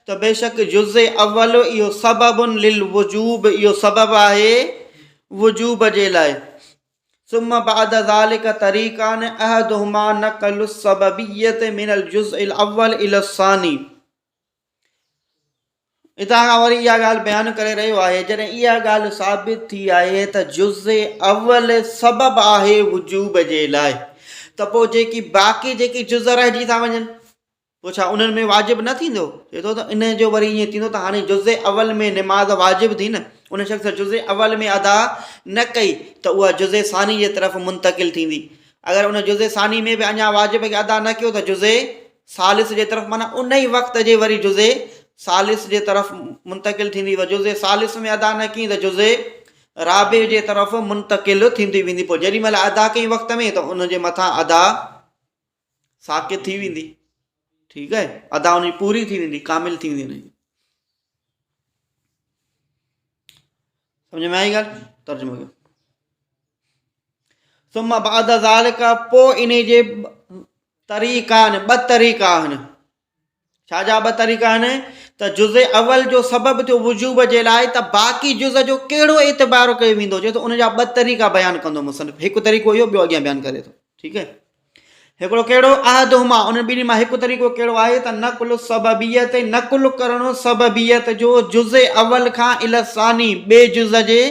ته بيشڪ جزء اول اهو سبب للوجوب اهو سبب آهي وجوب جي لاء ثم بعد ذلك طريقان احدهما نقل السببية من الجزء الاول الى الثاني اتان کان وري اها ڳالهه بيان ڪري رهيو آهي جڏهن اها ڳالهه ثابت ٿي آهي ته جز اول سبب آهي وجوب جي لاء ته پوء جيڪي باقي جيڪي جز رهجي ٿا وڃن پوء ڇا انهن ۾ واجب نه ٿيندو چئي ٿو ته ان جو وري ائين ٿيندو ته هاڻي جز اول ۾ نماز واجب ٿي نه ان شخص جز اول ۾ ادا نه ڪئي ته اها جز ثاني جي طرف منتقل ٿيندي اگر ان جز ثاني ۾ به اڃا واجب کي ادا نه ڪيو ته جز ثالث جي طرف معنيٰ ان ئي وقت جي وري جزء ثالث جي طرف منتقل ٿيندي و جزء ثالث ۾ ادا نه ڪئي ته جزء رابع جي طرف منتقل ٿيندي ويندي پوء جيڏي مهل ادا ڪئي وقت ۾ ته ان جي مٿان ادا ساقط ٿي ويندي ٺيڪ آهي ادا ان جي پوري ٿي ويندي ڪامل ٿي ويندي ان جي سمجھ ۾ آئي ڳالهه ترجمو ڪيو ثم بعد ذلك پوء انهي جي طريقان، ٻه طريقا آهن. ڇا جا ٻه طريقا آهن؟ ته جز اول جو سبب ٿيو وجوب جي لاء ته باقي جز جو ڪهڙو اعتبار ڪيو ويندو؟ چئي ٿو ان جا ٻه طريقا بيان ڪندو مصنف. هڪ طريقو اهو ٻيو اڳيان بيان ڪري ٿو. ٺيڪ آهي. هڪڙو ڪهڙو احدهما انهن ٻنهي مان هڪ طريقو ڪهڙو آهي ته نقل السببيت نقل ڪرڻ سببيت جو جز اول کان الى الثاني ٻئي جز جي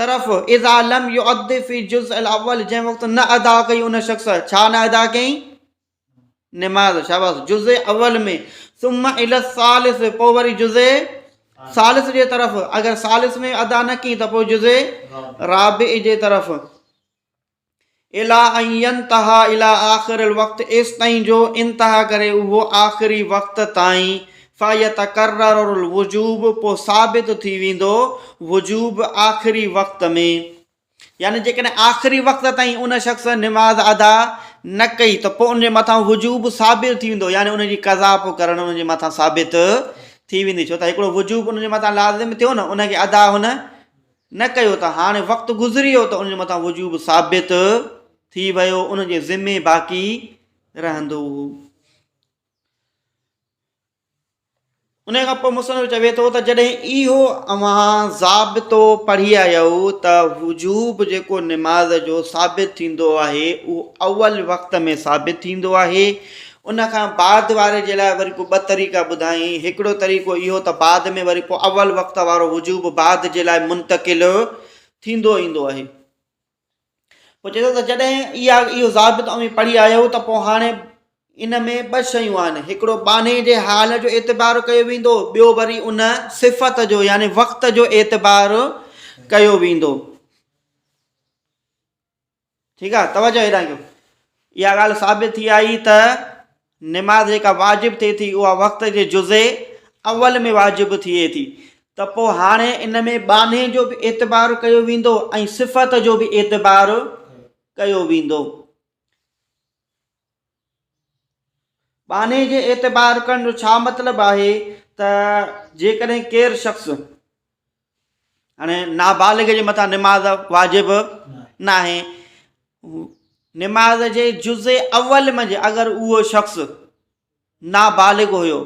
طرف اذا لم يؤد في الجزء الاول جنهن وقت نه ادا ڪئي ان شخص ڇا نه ادا ڪيائين نماز شاباس جزء اول ۾ ثم الى الثالث پوء وري جزء ثالث جي طرف اگر ثالث ۾ ادا نه ڪئي ته پوء جزء رابع جي طرف الى ان ينتهي الى آخر الوقت ايستائين جو انتها ڪري اهو آخري وقت تائين فيتڪرر الوجوب پوء ثابت ٿي ويندو وجوب آخري وقت ۾ يعني جيڪڏهن آخري وقت تائين ان شخص نماز ادا نه ڪئي ته پوء ان جي مٿان وجوب ثابت ٿي ويندو يعني ان جي قضا پوء ڪرڻ ان جي مٿان ثابت ٿي ويندي ڇو ته هڪڙو وجوب ان جي مٿان لازم ٿيو نه ان کي ادا هن نه ڪيو ته هاڻي وقت گذري ويو ته ان جي مٿان وجوب ثابت ٿي ويو ان جي ذمي باقي رهندو. ان کان پوء مصنف چوي ٿو ته جڏهن اهو اوهان ضابطو پڙهي آيو ته وجوب جيڪو نماز جو ثابت ٿيندو آهي اهو اول وقت ۾ ثابت ٿيندو آهي ان کان بعد واري جي لاء وري پوء ٻه طريقا ٻڌايائين، هڪڙو طريقو اهو ته بعد ۾ وري پوء اول وقت وارو وجوب بعد جي لاء منتقل ٿيندو ايندو آهي. پوء چئي ٿو ته جڏهن اها اهو ضابط اوهين پڙهي آيا آهيو ته پوء هاڻي ان ۾ ٻه شيون آهن، هڪڙو ٻانهي جي حال جو اعتبار ڪيو ويندو، ٻيو وري ان صفت جو يعني وقت جو اعتبار ڪيو ويندو. ٺيڪ آ توجه هيڏانهن ڪيو اها ڳالهه ثابت ٿي آئي ته نماز جيڪا واجب ٿئي ٿي اها وقت جي جزي اول ۾ واجب ٿئي ٿي ته پوء هاڻي ان ۾ ٻانهي جو به اعتبار ڪيو ويندو ۽ صفت جو به اعتبار ڪيو ويندو ٻانهي جي اعتبار ڪرڻ جو ڇا مطلب آهي ته جيڪڏهن ڪير شخص هاڻي نابالغ جي مٿان نماز واجب ناهي نماز جي جز اول منجھ اگر اهو شخص نابالغ هيو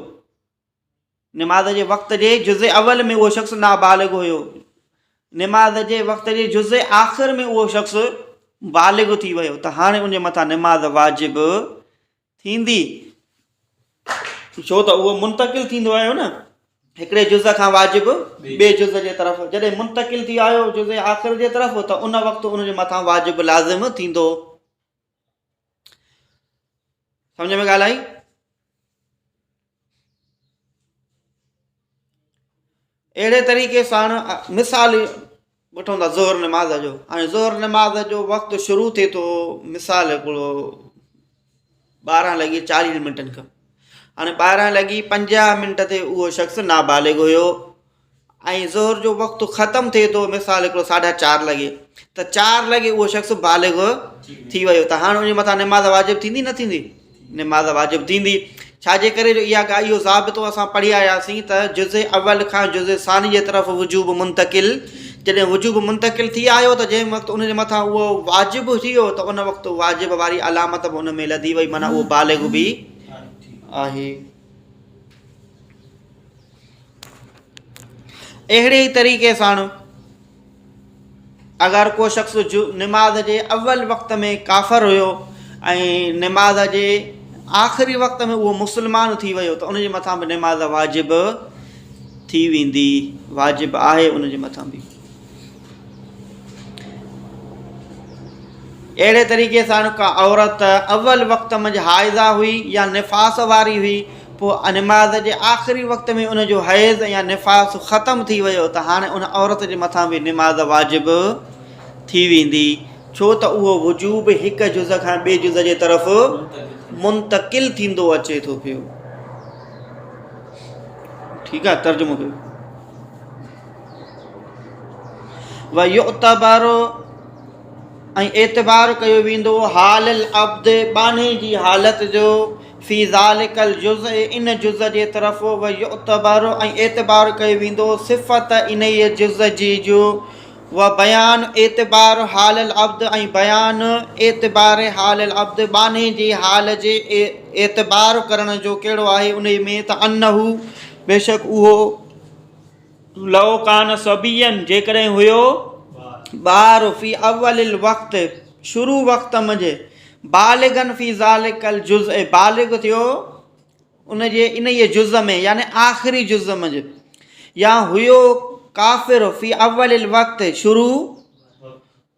نماز جي وقت جي جز اول ۾ اهو شخص نابالغ هيو نماز جي وقت جي جز آخر ۾ اهو شخص بالغ ٿي ويو ته هاڻي ان جي مٿان نماز واجب ٿيندي. ڇو ته اهو منتقل ٿيندو آيو نه هڪڙي جز کان واجب ٻئي جز جي طرف جڏهن منتقل ٿي آيو جز آخر جي طرف ته ان وقت ان جي مٿان واجب لازم ٿيندو. سمجھ ۾ ڳالهه آئي؟ اهڙي طريقي سان مثال وٺون ٿا ظهر نماز جو هاڻي ظهر نماز جو وقت شروع ٿئي ٿو مثال هڪڙو ٻارهن لڳي چاليهن منٽن کان هاڻي ٻارهن لڳي پنجاهه منٽ تي اهو شخص نابالغ هيو ۽ ظهر جو وقت ختم ٿئي ٿو مثال هڪڙو ساڍا چار لڳي ته چار لڳي اهو شخص بالغ ٿي ويو ته هاڻي ان جي مٿان نماز واجب ٿيندي نه ٿيندي؟ نماز واجب ٿيندي ڇا جي ڪري جو اها ڳالهه اهو ضابطو اسان پڙهي آياسين ته جز اول کان جز ثاني جي طرف وجوب منتقل جڏهن وجوب منتقل ٿي آيو ته جنهن وقت ان جي مٿان اهو واجب ٿي ويو ته ان وقت واجب واري علامت به ان ۾ لڌي وئي معنيٰ اهو بالغ به آهي. اهڙي ئي طريقي سان اگر ڪو شخص نماز جي اول وقت ۾ ڪافر هيو ۽ نماز جي آخري وقت ۾ اهو مسلمان ٿي ويو ته ان جي مٿان به نماز واجب ٿي ويندي واجب آهي ان جي مٿان به. اهڙي طريقي سان ڪا عورت اول وقت منجهه حائضه هئي يا نفاس واري هئي پوء نماز جي آخري وقت ۾ ان جو حيض يا نفاس ختم ٿي ويو ته هاڻي ان عورت جي مٿان به نماز واجب ٿي ويندي ڇو ته اهو وجوب هڪ جز کان ٻئي جز جي طرف منتقل ٿيندو اچي ٿو پيو. ٺيڪ آهي ترجمو ڪيو. ويعتبر ۽ اعتبار ڪيو ويندو حال العبد ٻانهي جي حالت جو في ذلڪ الجزء ان جز جي طرف ويعتبر ۽ اعتبار ڪيو ويندو صفت انهيء جز جي جو وبيان اعتبار حال العبد ۽ بيان اعتبار حال العبد ٻانهي جي حال جي اعتبار ڪرڻ جو ڪهڙو آهي انهي ۾ ته انه بيشڪ اهو لو ڪان صبيا جيڪڏهن هيو ٻار في اول الوقت شروع وقت منجهه بالغا في ذلک الجزء بالغ ٿيو ان جي انهيء جز ۾ يعني آخري جز منجهه يا هيو ڪافر في اول الوقت شروع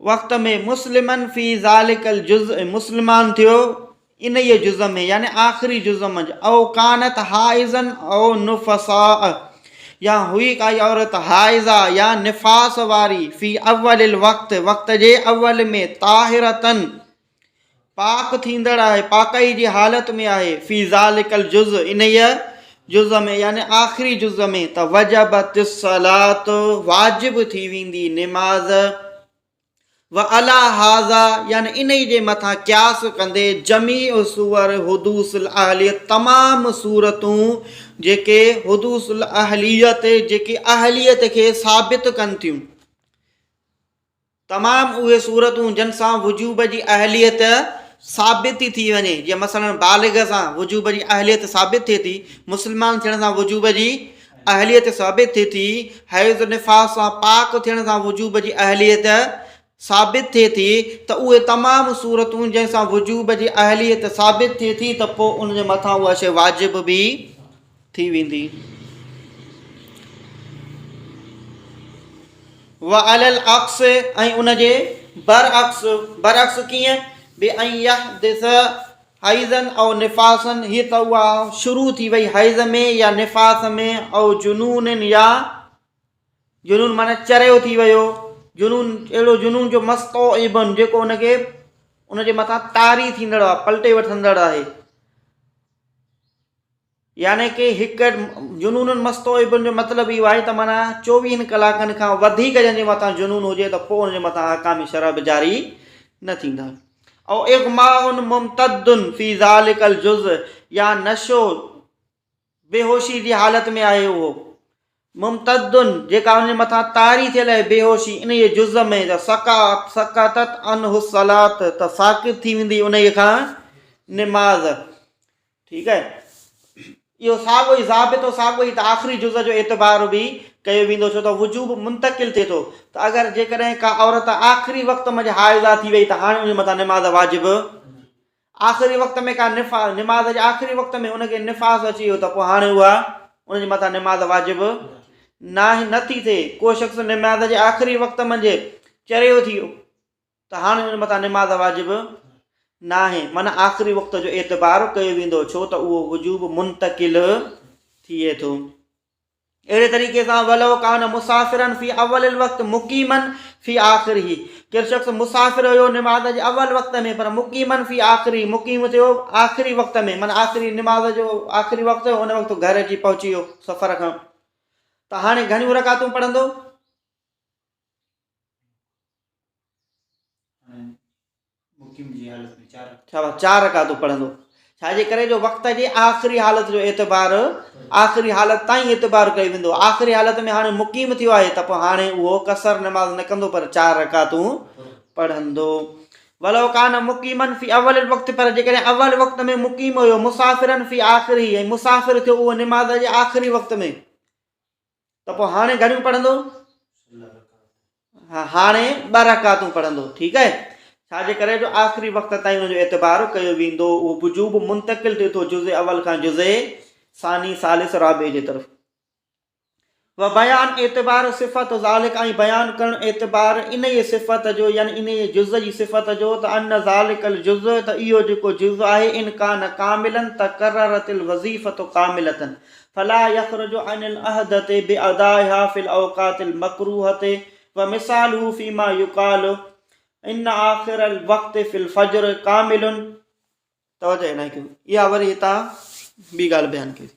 وقت ۾ مسلما في ذلک الجزء مسلمان ٿيو انهيء جز ۾ يعني آخري جز منجهه، او ڪانت حائضا او نفساء يا هئي ڪائي عورت حائضه يا نفاس واري، في اول الوقت وقت جي اول ۾، طاهرة پاڪ ٿيندڙ آهي، پاڪائي جي حالت ۾ آهي، في ذلڪ الجزء انهيء جز ۾ يعني آخري جز ۾، ته وجبت الصلوة واجب ٿي ويندي نماز. وعليٰ هذا يعني انهي جي مٿان قياس ڪندي جميع صور حدوث الاهليت تمام صورتون جيڪي حدوث الاهليت جيڪي اهليت کي ثابت ڪن ٿيون تمام اهي صورتون جن سان وجوب جي اهليت ثابت ٿي ٿي وڃي جيئن مثلا بالغ سان وجوب جي اهليت ثابت ٿئي ٿي مسلمان ٿيڻ سان وجوب جي اهليت ثابت ٿئي ٿي، حيض نفاس سان پاڪ ٿيڻ سان وجوب جي اهليت ثابت ٿئي ٿي ته اهي تمام صورتون جنهن سان وجوب جي اهليت ثابت ٿئي ٿي ته پوء ان جي مٿان اها شيء واجب به ٿي ويندي. وعلي العڪس ۽ ان جي برعڪس، برعڪس ڪيئن؟ بأن يحدث حيضا او نفاسا هي ته اها شروع ٿي وئي حيض ۾ يا نفاس ۾ او جنون يا جنون معنيٰ چريو ٿي ويو جنون اهڙو جنون جو مستوعب جيڪو ان کي ان جي مٿان طاري ٿيندڙ آهي پلٽي وٺندڙ آهي. يعني ڪي هڪ جنون مستوعب جو مطلب اهو آهي ته معنيٰ چوويهن ڪلاڪن کان وڌيڪ جنهن جي مٿان جنون هجي ته پوء ان جي مٿان احڪام شرع به جاري نه ٿيندا. او اغماء ممتد في ذلڪ الجزء يا نشو بيهوشي جي حالت ۾ آهي اهو ممتد جيڪا ان جي مٿان طاري ٿيل آهي بيهوشي انهيء جز ۾ ته سقطت عنه الصلاة ته ساقط ٿي ويندي انهيء کان نماز. ٺيڪ آهي. اهو ساڳيو ئي ضابطو ساڳيو ئي ته آخري جز جو اعتبار به ڪيو ويندو ڇو ته وجوب منتقل ٿئي ٿو ته اگر جيڪڏهن ڪا عورت آخري وقت منجهه حائضه ٿي وئي ته هاڻي ان جي مٿان نماز واجب. آخري وقت ۾ ڪا نفا نماز جي آخري وقت ۾ ان کي نفاس اچي ويو ته پوء هاڻي اها ان جي مٿان نماز واجب ناهي نه ٿي ٿئي. ڪو شخص نماز جي آخري وقت منجهه چريو ٿي ويو ته هاڻي ان مٿان نماز واجب ناهي، معنيٰ آخري وقت جو اعتبار ڪيو ويندو ڇو ته اهو وجوب منتقل ٿئي ٿو. اهڙي طريقي سان ولو ڪان مسافرا في اول الوقت مقيما في آخره ڪير شخص مسافر هيو نماز جي اول وقت ۾ پر مقيما في آخره مقيم ٿيو آخري وقت ۾ معنيٰ آخري نماز جو آخري وقت هيو ان وقت گهر اچي پهچي ويو سفر کان ته هاڻي گهڻيون رڪعتون پڙهندو؟ مقيم جي حالت ۾ چار ڇا چار رڪعتون پڙهندو ڇا جي ڪري جو وقت جي آخري حالت جو اعتبار آخري حالت تائين اعتبار ڪيو ويندو آخري حالت ۾ هاڻي مقيم ٿيو آهي ته پوء هاڻي اهو قصر نماز نه ڪندو پر چار رڪعتون پڙهندو ولو ڪان مقيما في اول الوقت پر جيڪڏهن اول وقت ۾ مقيم هيو مسافرا في آخره ۽ مسافر ٿيو اهو نماز جي آخري وقت ۾ ته پوء هاڻي گهڻيون پڙهندو؟ ها هاڻي ٻه رڪعتون پڙهندو ٺيڪ آهي ڇا جي ڪري جو آخري وقت تائين ان جو اعتبار ڪيو ويندو اهو وجوب منتقل ٿئي ٿو جزء اول کان جزء ثاني ثالث رابع جي طرف و بيان اعتبار صفت ذالڪ ۽ بيان ڪرڻ اعتبار انهيء صفت جو يعني انهيء جز جي صفت جو ته ان ذالڪ الجز ته اهو جيڪو جز آهي ان ڪان ڪاملا تڪررت الوظيفة ڪاملة فلا يخرج عن العهدة بادائها في الاوقات المڪروهة ومثاله فيما يقال ان آخر الوقت في الفجر ڪامل توجه عنايت ڪيو اها وري هتان ٻي ڳالهه بيان ڪئي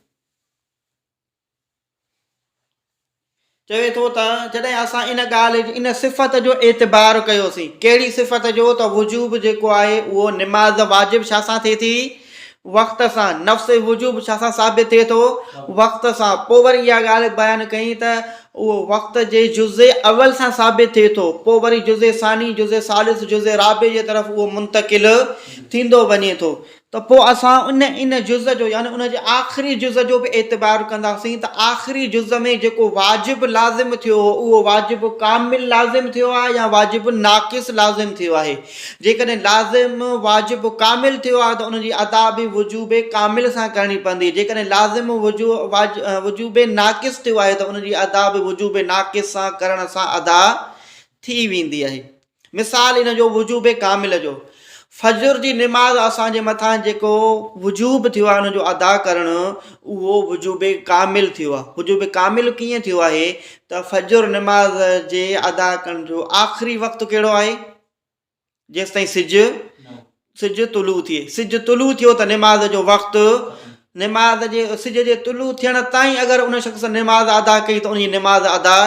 چوي ٿو ته جڏهن اسان ان ڳالهه جي ان صفت جو اعتبار ڪيوسين ڪهڙي صفت جو ته وجوب جيڪو آهي اهو نماز واجب ڇا سان ٿئي ٿي وقت سان نفس وجوب ڇا سان ثابت ٿئي ٿو وقت سان پوء وري اها ڳالهه بيان ڪئي ته اهو وقت جي جزء اول سان ثابت ٿئي ٿو پوء وري جزء ثاني جزء ثالث جزء رابع جي طرف اهو منتقل ٿيندو وڃي ٿو ته پوء اسان ان ان جز جو يعني ان جي آخري جز جو به اعتبار ڪنداسين ته آخري جز ۾ جيڪو واجب لازم ٿيو هو اهو واجب ڪامل لازم ٿيو آهي يا واجب ناقص لازم ٿيو آهي. جيڪڏهن لازم واجب ڪامل ٿيو آهي ته ان جي ادا به وجوب ڪامل سان ڪرڻي پوندي، جيڪڏهن لازم وجوب ناقص ٿيو آهي ته ان جي ادا به وجوب ناقص سان ڪرڻ سان ادا ٿي ويندي آهي. مثال ان جو وجوب ڪامل جو، فجر جي نماز اسان جي مٿان جيڪو وجوب ٿيو آهي ان جو ادا ڪرڻ اهو وجوب ڪامل ٿيو آهي. وجوب ڪامل ڪيئن ٿيو آهي ته فجر نماز جي ادا ڪرڻ جو آخري وقت ڪهڙو آهي؟ جيستائين سج سج طلوع ٿئي. سج طلوع ٿيو ته نماز جو وقت نماز جي سج جي طلوع ٿيڻ تائين اگر ان شخص نماز ادا ڪئي ته ان جي نماز ادا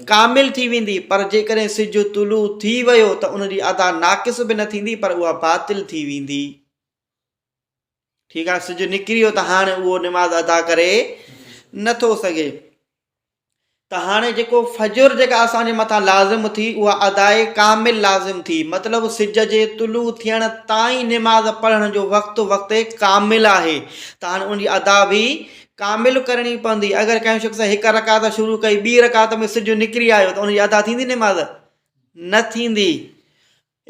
ڪامل ٿي ويندي پر جيڪڏهن سج طلوع ٿي ويو ته ان جي ادا ناقص به نه ٿيندي پر اها باطل ٿي ويندي. ٺيڪ آهي سج نڪري ويو ته هاڻي اهو نماز ادا ڪري نٿو سگهي. ته هاڻي جيڪو فجر جيڪا اسان جي مٿان لازم ٿي اها ادائي ڪامل لازم ٿي مطلب سج جي طلوع ٿيڻ تائين نماز پڙهڻ جو وقت وقت ڪامل آهي ته هاڻي ان جي ادا به ڪامل ڪرڻي پوندي اگر ڪنهن شخص هڪ رڪعت شروع ڪئي ٻي رڪعت ۾ سج نڪري آيو ته ان جي ادا ٿيندي نماز نه ٿيندي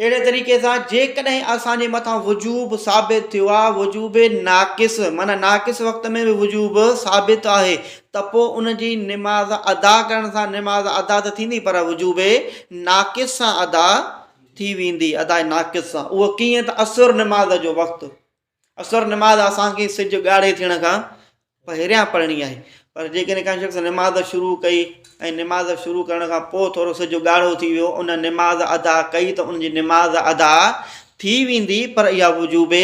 اهڙي طريقي سان جيڪڏهن اسان جي مٿان وجوب ثابت ٿيو آهي وجوب ناقص معنيٰ ناقص وقت ۾ به وجوب ثابت آهي ته پوء ان جي نماز ادا ڪرڻ سان نماز ادا ته ٿيندي پر وجوب ناقص سان ادا ٿي ويندي ادا ناقص سان اهو ڪيئن ته عصر نماز جو وقت عصر نماز اسان کي سج ڳاڙهي ٿيڻ کان پهريان پڙهڻي آهي پر جيڪڏهن ڪنهن شخص نماز شروع ڪئي ۽ نماز شروع ڪرڻ کان پوء ٿورو سج ڳاڙهو ٿي ويو ان نماز ادا ڪئي ته ان جي نماز ادا ٿي ويندي پر اها وجوب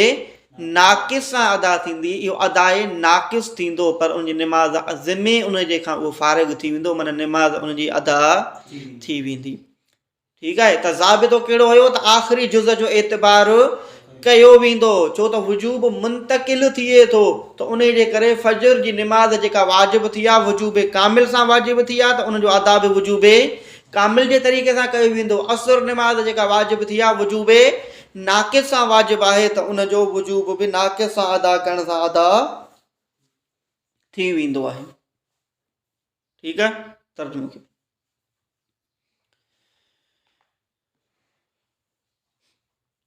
ناقص سان ادا ٿيندي اهو اداء ناقص ٿيندو پر ان جي نماز ذمي ان جي کان اهو فارغ ٿي ويندو معنيٰ نماز ان جي ادا ٿي ويندي. ٺيڪ آهي ته ضابطو ڪهڙو هيو ته آخري جز جو اعتبار ڪيو ويندو ڇو ته وجوب منتقل ٿئي ٿو ته انهي جي ڪري فجر جي نماز جيڪا واجب ٿي آهي وجوب ڪامل سان واجب ٿي آهي ته ان جو ادا به وجوب ڪامل جي طريقي سان ڪيو ويندو عصر نماز جيڪا واجب ٿي آهي وجوب ناقص سان واجب آهي ته ان جو وجوب به ناقص سان ادا ڪرڻ سان ادا ٿي ويندو آهي ٺيڪ آهي ترجمو ڪيو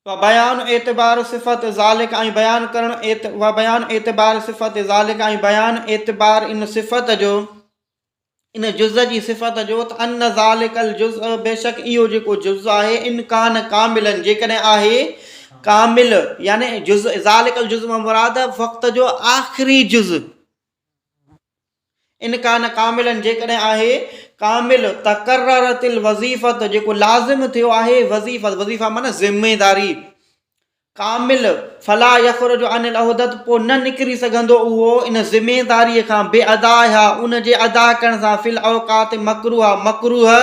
و بيان اعتبار صفت ذالڪ ۽ بيان ڪرڻ و بيان اعتبار صفت ذالڪ ۽ بيان اعتبار ان صفت جو ان جز جي صفت جو ته ان ذالڪ الجزء بيشڪ اهو جيڪو جز آهي ان ڪان ڪاملا جيڪڏهن آهي ڪامل يعني جز ذالڪ الجزء مان مراد وقت جو آخري جز ان ڪان ڪاملا جيڪڏهن آهي ڪامل تقررت الوظيفة جيڪو لازم ٿيو آهي وظيفه وظيفه معنی ذميداري ڪامل فلا يخرج عن العهدت پوء نه نڪري سگهندو اهو ان ذميداري کان بادائها ان جي ادا ڪرڻ سان في الاوقات مڪروهه مڪروهه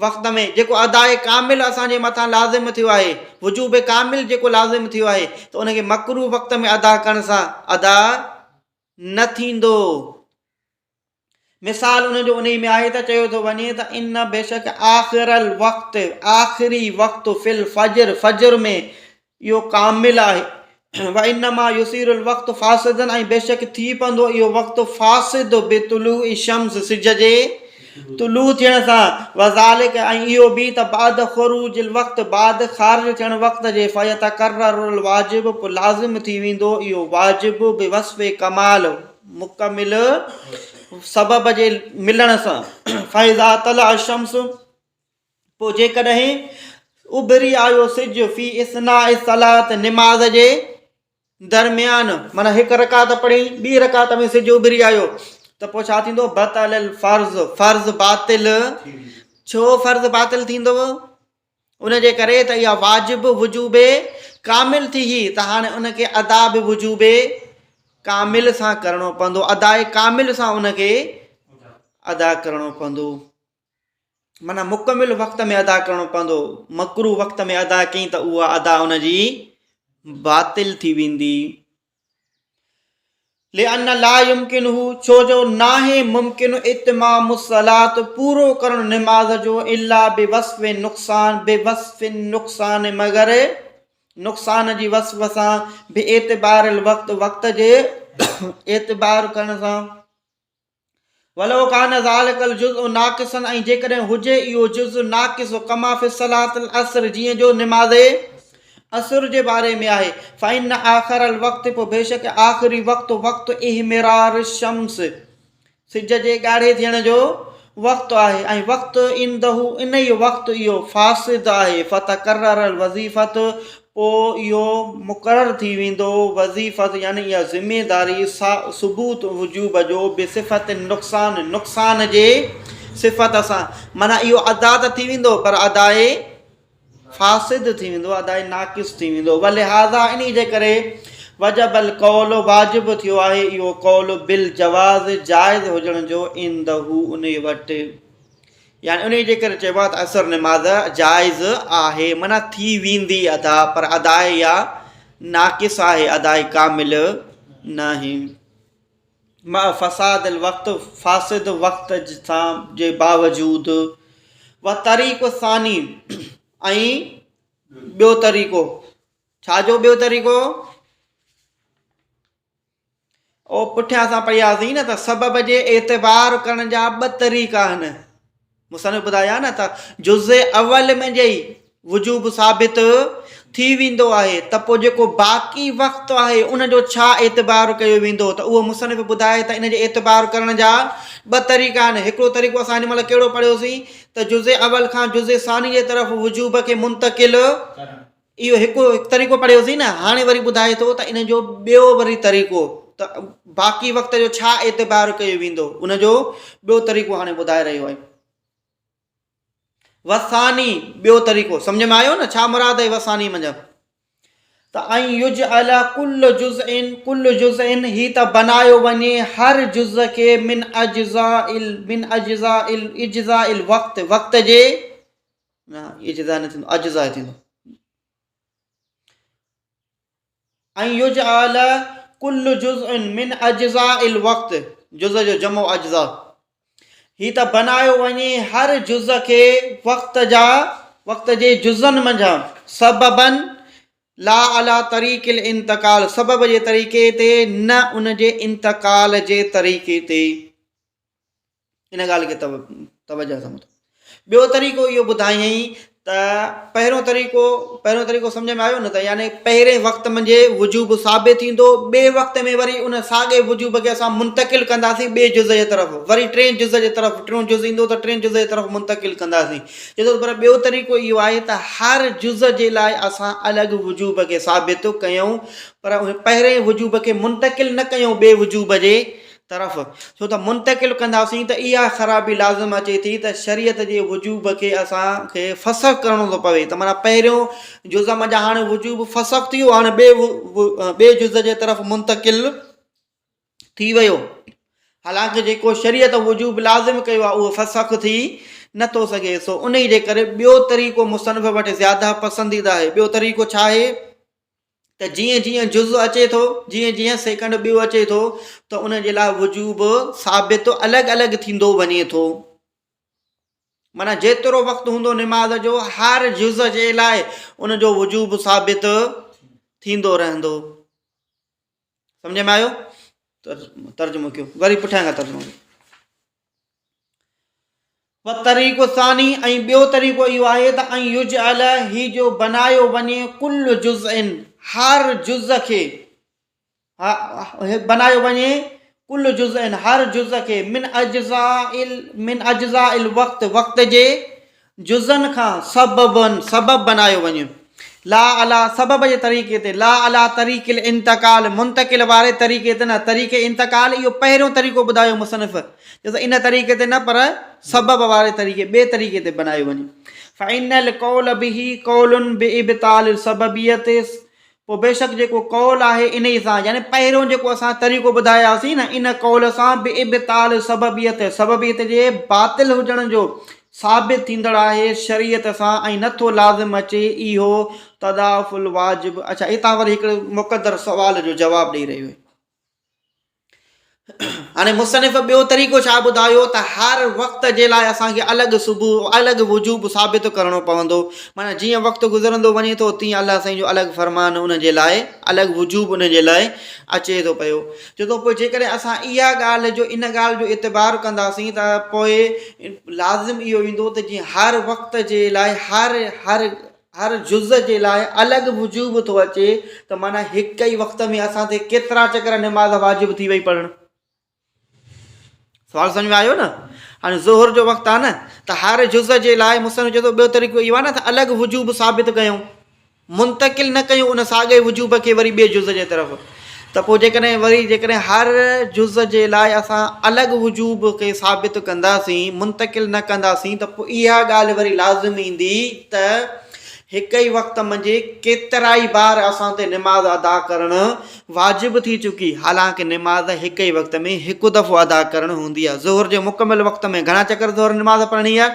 وقت ۾ جيڪو اداء ڪامل اسان جي مٿان لازم ٿيو آهي وجوب ڪامل جيڪو لازم ٿيو آهي ته ان کي مڪروه وقت ۾ ادا ڪرڻ سان ادا نه ٿيندو. مثال ان جو انهي ۾ آهي ته چيو ٿو وڃي ته ان بيشڪ آخر الوقت آخري وقت في الفجر فجر ۾ اهو ڪامل آهي وانما يصير الوقت فاسدا ۽ بيشڪ ٿي پوندو اهو وقت فاسد بطلوع الشمس سج جي طلوع ٿيڻ سان، وذلڪ ۽ اهو به ته بعد خروج الوقت بعد خارج ٿيڻ وقت جي، فيتڪرر الواجب پوء لازم ٿي ويندو اهو واجب بوصف ڪمال مڪمل سبب جي ملڻ سان، فاذا طلع الشمس پوء جيڪڏهن اڀري آيو سج في اثناء الصلاة نماز جي درميان معنيٰ هڪ رڪعت پڙهي ٻي رڪعت ۾ سج اڀري آيو ته پوء ڇا ٿيندو بطل الفرض فرض باطل ڇو فرض باطل ٿيندو ان جي ڪري ته اها واجب وجوب ڪامل ٿي هئي ته هاڻي ان کي ادا به وجوب ڪامل سان ڪرڻو پوندو اداء ڪامل سان ان کي ادا ڪرڻو پوندو معنيٰ مڪمل وقت ۾ ادا ڪرڻو پوندو، مڪروه وقت ۾ ادا ڪئين ته اها ادا ان جي باطل ٿي ويندي. لأن لا يمڪنه ڇو جو ناهي ممڪن اتمام الصلاة پورو ڪرڻ نماز جو الا بوصف نقصان بوصف النقصان مگر نقصان جي وصف سان باعتبار الوقت وقت جي اعتبار ڪرڻ سان. ولو ڪان ذلک الجزء ناقصا ۽ جيڪڏهن هجي اهو جز ناقص ڪما في صلاة العصر جيئن جو نماز عصر جي باري ۾ آهي فإن آخر الوقت پوء بيشڪ آخري وقت وقت احمرار الشمس سج جي ڳاڙهي ٿيڻ جو وقت آهي ۽ وقت عنده انهيء وقت اهو فاسد آهي فتقرر الوظيفة پوء اهو مقرر ٿي ويندو، وظيفة يعني اها ذميداري ثبوت وجوب جو بصفة النقصان نقصان جي صفت سان معنيٰ اهو ادا ته ٿي ويندو پر اداء فاسد ٿي ويندو اداء ناقص ٿي ويندو ولهذا انهي جي ڪري وجب القول واجب ٿيو آهي اهو قول بالجواز جائز هجڻ جو عنده انهي وٽ. يعني انهيء جي ڪري چئبو آهي ته عصر نماز جائز آهي معنيٰ ٿي ويندي ادا پر ادائي اها ناقص آهي ادائي ڪامل ناهي مع فساد الوقت فاسد وقت سان جي باوجود وطريق الثاني ۽ ٻيو طريقو ڇا جو ٻيو طريقو او پٺيان اسان پڙهياسين نه ته سبب جي اعتبار ڪرڻ جا ٻه طريقا آهن مصنف ٻڌايا نه ته جز اول ۾ جي وجوب ثابت ٿي ويندو آهي ته پوء جيڪو باقي وقت آهي ان جو ڇا اعتبار ڪيو ويندو ته اهو مصنف ٻڌائي ته ان جي اعتبار ڪرڻ جا ٻه طريقا آهن هڪڙو طريقو اسان هن مهل ڪهڙو پڙهيوسين ته جز اول کان جز ثاني جي طرف وجوب کي منتقل اهو هڪ طريقو پڙهيوسين نه هاڻي وري ٻڌائي ٿو ته ان جو ٻيو وري طريقو ته باقي وقت جو ڇا اعتبار ڪيو ويندو ان جو ٻيو طريقو هاڻي ٻڌائي رهيو آهي وثاني ٻيو طريقو سمجھ ۾ آيو نه ڇا مراد آهي وثاني منجھ ته ۽ يجعل کل جزء کل جزء هي ته بنايو وڃي هر جز کي من اجزاء من اجزاء اجزاء الوقت وقت جي نه اجزاء نه ٿيندو اجزاء ٿيندو ۽ يجعل ڪل جزء من اجزاء الوقت جزء جو جمع اجزاء هي ته بنايو وڃي هر جز کي وقت جا وقت جي جزن منجهان سببا لا علي طريق الانتقال سبب جي طريقي تي نه ان جي انتقال جي طريقي تي ان ڳالهه کي توجه سان ٻڌو. ٻيو طريقو اهو ٻڌايائين ته پهريون طريقو پهريون طريقو سمجھ ۾ آيو نه ته يعني پهرين وقت منجهه وجوب ثابت ٿيندو ٻئي وقت ۾ وري ان ساڳئي وجوب کي اسان منتقل ڪنداسين ٻئي جز جي طرف وري ٽئين جز جي طرف ٽيون جز ايندو ته ٽئين جز جي طرف منتقل ڪنداسين چئي ٿو پر ٻيو طريقو اهو آهي ته هر جز جي لاء اسان الڳ وجوب کي ثابت ڪيون پر پهرين وجوب کي منتقل نه ڪيون ٻئي وجوب جي طرف، ڇو ته منتقل ڪنداسين ته اها خرابي لازم اچي ٿي ته شريعت جي وجوب کي اسان کي فسخ ڪرڻو ٿو پوي ته معنيٰ پهريون جز منجهان هاڻي وجوب فسخ ٿي ويو هاڻي ٻئي ٻئي جز جي طرف منتقل ٿي ويو حالانڪه جيڪو شريعت وجوب لازم ڪيو آهي اهو فسخ ٿي نٿو سگهي سو انهي جي ڪري ٻيو طريقو مصنف وٽ زياده پسنديده آهي ٻيو طريقو ڇا آهي ته جيئن جيئن جز اچي ٿو، جيئن جيئن سيڪنڊ ٻيو اچي ٿو ته ان جي لاء وجوب ثابت الڳ الڳ ٿيندو وڃي ٿو. معنيٰ جيترو وقت هوندو نماز جو هر جز جي لاء ان جو وجوب ثابت ٿيندو رهندو. سمجھ ۾ آيو؟ ترجمو ڪيو وري پٺيان کان ترجمو ڪيو. والطريق الثاني ۽ ٻيو طريقو اهو آهي ته ان يجعل هي جو بنايو وڃي ڪل جزء هر جز کي بنايو وڃي ڪل جزء هر جز کي من اجزاء من اجزاء الوقت وقت جي جزن کان سببا سبب بنايو وڃي لا علي سبب جي طريقي تي لا علي طريق الانتقال منتقل واري طريقي تي نه طريق انتقال اهو پهريون طريقو ٻڌايو مصنف چيو ته ان طريقي تي نه پر سبب واري طريقي ٻئي طريقي تي بنايو وڃي فإن القول به قول بابطال السببيت پوء بيشڪ جيڪو قول آهي انهي سان يعني پهريون جيڪو اسان طريقو ٻڌاياسين نه ان قول سان به ابطال سببيت سببيت جي باطل هجڻ جو ثابت ٿيندڙ آهي شريعت سان ۽ نٿو لازم اچي اهو تضاعف الواجب اڇا هتان وري هڪڙي مقدر سوال جو جواب ڏئي رهيو آهي هاڻي مصنف ٻيو طريقو ڇا ٻڌايو ته هر وقت جي لاء اسان کي الڳ صبح الڳ وجوب ثابت ڪرڻو پوندو معنيٰ جيئن وقت گذرندو وڃي ٿو تيئن الله سائين جو الڳ فرمان ان جي لاء الڳ وجوب ان جي لاء اچي ٿو پيو چي ٿو پوء جيڪڏهن اسان اها ڳالهه جو ان ڳالهه جو اعتبار ڪنداسين ته پوء لازم اهو ايندو ته جيئن هر وقت جي لاء هر هر هر جز جي لاء الڳ وجوب ٿو اچي ته معنيٰ هڪ ئي وقت ۾ اسان تي ڪيترا چڪر نماز واجب ٿي وئي پڙهڻ. سوال سمجھ ۾ آيو نه؟ هاڻي ظهر جو وقت آهي نه ته هر جز جي لاء مصنف چئي ٿو ٻيو طريقو اهو آهي نه ته الڳ وجوب ثابت ڪيون منتقل نه ڪيون ان ساڳئي وجوب کي وري ٻئي جز جي طرف ته پوء جيڪڏهن وري جيڪڏهن هر جز جي لاء اسان الڳ وجوب کي ثابت ڪنداسين، منتقل نه ڪنداسين ته پوء اها ڳالهه وري لازم ايندي ته هڪ ئي وقت منجهه ڪيترائي بار اسان تي نماز ادا ڪرڻ واجب ٿي چڪي، حالانڪه نماز هڪ ئي وقت ۾ هڪ دفعو ادا ڪرڻ هوندي آهي. ظهر جي مڪمل وقت ۾ گهڻا چڪر ظهر نماز پڙهڻي آهي؟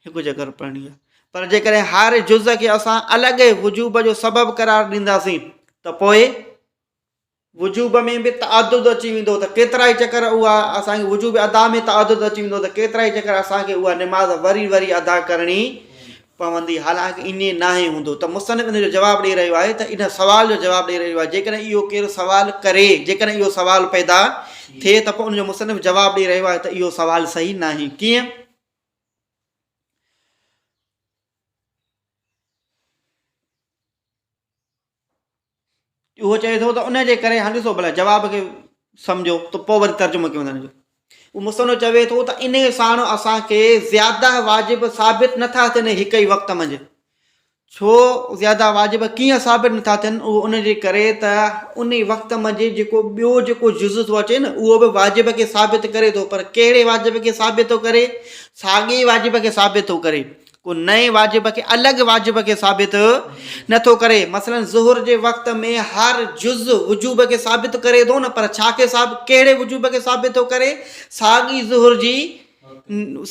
هڪ چڪر پڙهڻي آهي. پر جيڪڏهن هر جز کي اسان الڳ وجوب جو سبب قرار ڏينداسين ته پوء وجوب ۾ به تعدد اچي ويندو ته ڪيترائي چڪر اها اسان کي وجوب ادا ۾ تعدد اچي ويندو ته ڪيترائي چڪر اسان کي اها نماز وري وري ادا ڪرڻي پوندي حالانڪه ائين ناهي هوندو ته مصنف ان جو جواب ڏئي رهيو آهي ته ان سوال جو جواب ڏئي رهيو آهي جيڪڏهن اهو ڪير سوال ڪري جيڪڏهن اهو سوال پيدا ٿئي ته پوء ان جو مصنف جواب ڏئي رهيو آهي ته اهو سوال صحيح ناهي ڪيئن اهو چئي ٿو ته ان جي ڪري هاڻي ڏسو ڀلا جواب کي سمجهو ته پوء وري ترجمو ڪيون ٿا ان جو اهو مصنف چوي ٿو ته ان ساڻ اسان کي زياده واجب ثابت نٿا ٿين هڪ ئي وقت منجهه ڇو زياده واجب ڪيئن ثابت نٿا ٿين اهو ان جي ڪري ته ان وقت منجهه جيڪو ٻيو جيڪو جز ٿو اچي نه اهو به واجب کي ثابت ڪري ٿو پر ڪهڙي واجب کي ثابت ٿو ڪري ساڳي واجب کي ثابت ٿو ڪري ڪو نئين واجب کي الڳ واجب کي ثابت نه ٿو ڪري. مثلاً ظهر جي وقت ۾ هر جز وجوب کي ثابت ڪري ٿو نه پر ڇا کي ثابت ڪهڙي وجوب کي ثابت ٿو ڪري ساڳي ظهر جي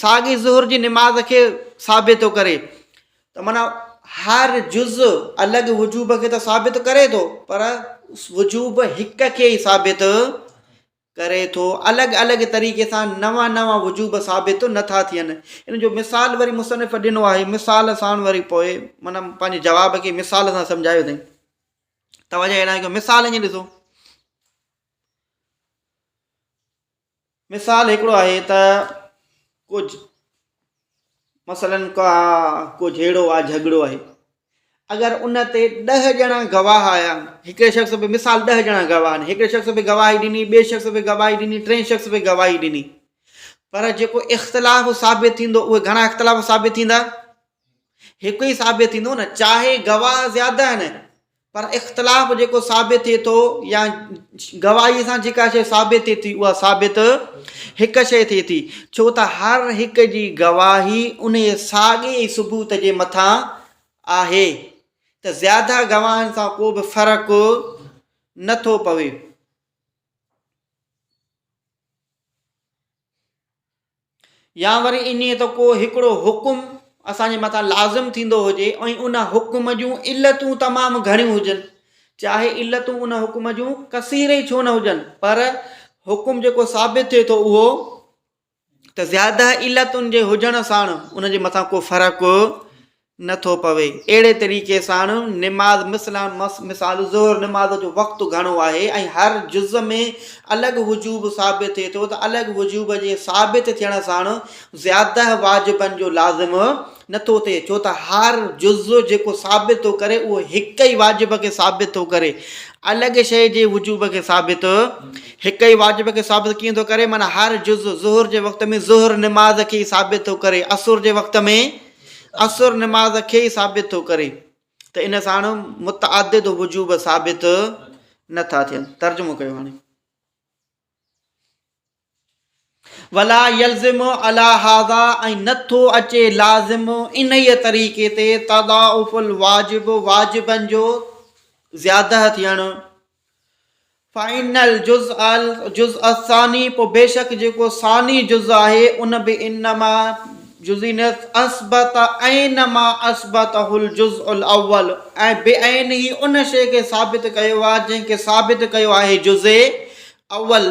ساڳي ظهر جي نماز کي ثابت ٿو ڪري ته معنيٰ هر جز الڳ وجوب کي ته ثابت ڪري ٿو پر وجوب هڪ کي ئي ثابت ڪري ٿو، الڳ الڳ طريقي سان نوان نوان وجوب ثابت نه ٿا ٿين. ان جو مثال وري مصنف ڏنو آهي، مثال ساڻ وري پوء معنيٰ پنهنجي جواب کي مثال سان سمجهايو اٿائين. توجه هيڏانهن ڪيو، مثال ائين ڏسو. مثال هڪڙو آهي ته ڪجهه. مثلاً ڪا ڪو جهيڙو آهي جهڳڙو آهي اگر ان تي ڏهه ڄڻا گواهه آيا هڪڙي شخص به مثال ڏهه ڄڻا گواهه آهن هڪڙي شخص به گواهي ڏني ٻئي شخص به گواهي ڏني ٽئين شخص به گواهي ڏني پر جيڪو اختلاف ثابت ٿيندو اهي گهڻا اختلاف ثابت ٿيندا هڪ ئي ثابت ٿيندو نه چاهي گواهه زياده آهن پر اختلاف جيڪو ثابت ٿئي ٿو يا گواهي سان جيڪا شيء ثابت ٿئي ٿي اها ثابت هڪ شيء ٿئي ٿي ڇو ته هر هڪ جي گواهي ان ساڳي ئي ثبوت جي مٿان آهي ته زياده گواهن سان ڪو به فرق نٿو پوي. يا وري انهيء ته ڪو هڪڙو حڪم اسان جي مٿان لازم ٿيندو هجي ۽ ان حڪم جون علتون تمام گهڻيون هجن، چاهي علتون ان حڪم جون ڪثير ئي ڇو نه هجن، پر حڪم جيڪو ثابت ٿئي ٿو اهو ته زياده علتن جي هجڻ ساڻ ان جي مٿان ڪو فرق نه ٿو پوي. اهڙي طريقي ساڻ نماز مثلا مثال ظهر نماز جو وقت گهڻو آهي ۽ هر جز ۾ الڳ وجوب ثابت ٿئي ٿو ته الڳ وجوب جي ثابت ٿيڻ ساڻ زياده واجبن جو لازم نه ٿو ٿئي ڇو ته هر جز جيڪو ثابت ٿو ڪري اهو هڪ ئي واجب کي ثابت ٿو ڪري الڳ شيء جي وجوب کي ثابت هڪ ئي واجب کي ثابت ڪيئن ٿو ڪري معنيٰ هر جز ظهر جي وقت ۾ ظهر نماز کي ئي ثابت ٿو ڪري عصر جي وقت ۾ عصر نماز کي ئي ثابت ٿو ڪري ته ان ساڻ متعدد وجوب ثابت نه ٿا ٿين. ترجمو ڪيو هاڻي. ولا يلزم علي هذا ۽ نه ٿو اچي لازم انهيء طريقي تي تضاعف الواجب واجبن جو زياده ٿيڻ. فإن الجزء الجزء الثاني پوء بيشڪ جيڪو ثاني جز آهي ان به انما جزئي نه اثبت عين ما اثبته الجزء الاول ۽ بعينه ان شيء کي ثابت ڪيو آهي جنهن کي ثابت ڪيو آهي جزء اول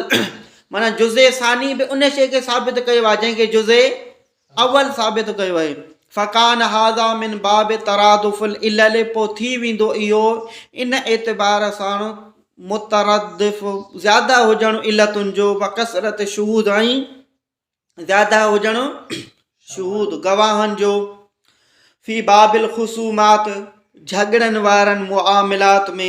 معنيٰ جزء ثاني به ان شيء کي ثابت ڪيو آهي جنهن کي جزء اول ثابت ڪيو آهي. فڪان هذا من باب ترادف العلل پوء ٿي ويندو اهو ان اعتبار ساڻ مترادف زياده هجڻ علتن جو وڪثرت شهود ۽ زياده هجڻ شهود گواهن جو في باب الخصومات جهڳڙن وارن معاملات ۾.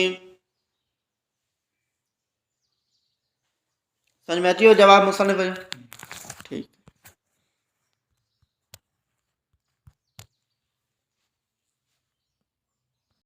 سمجھ ۾ اچي ويو جواب مصنف جو؟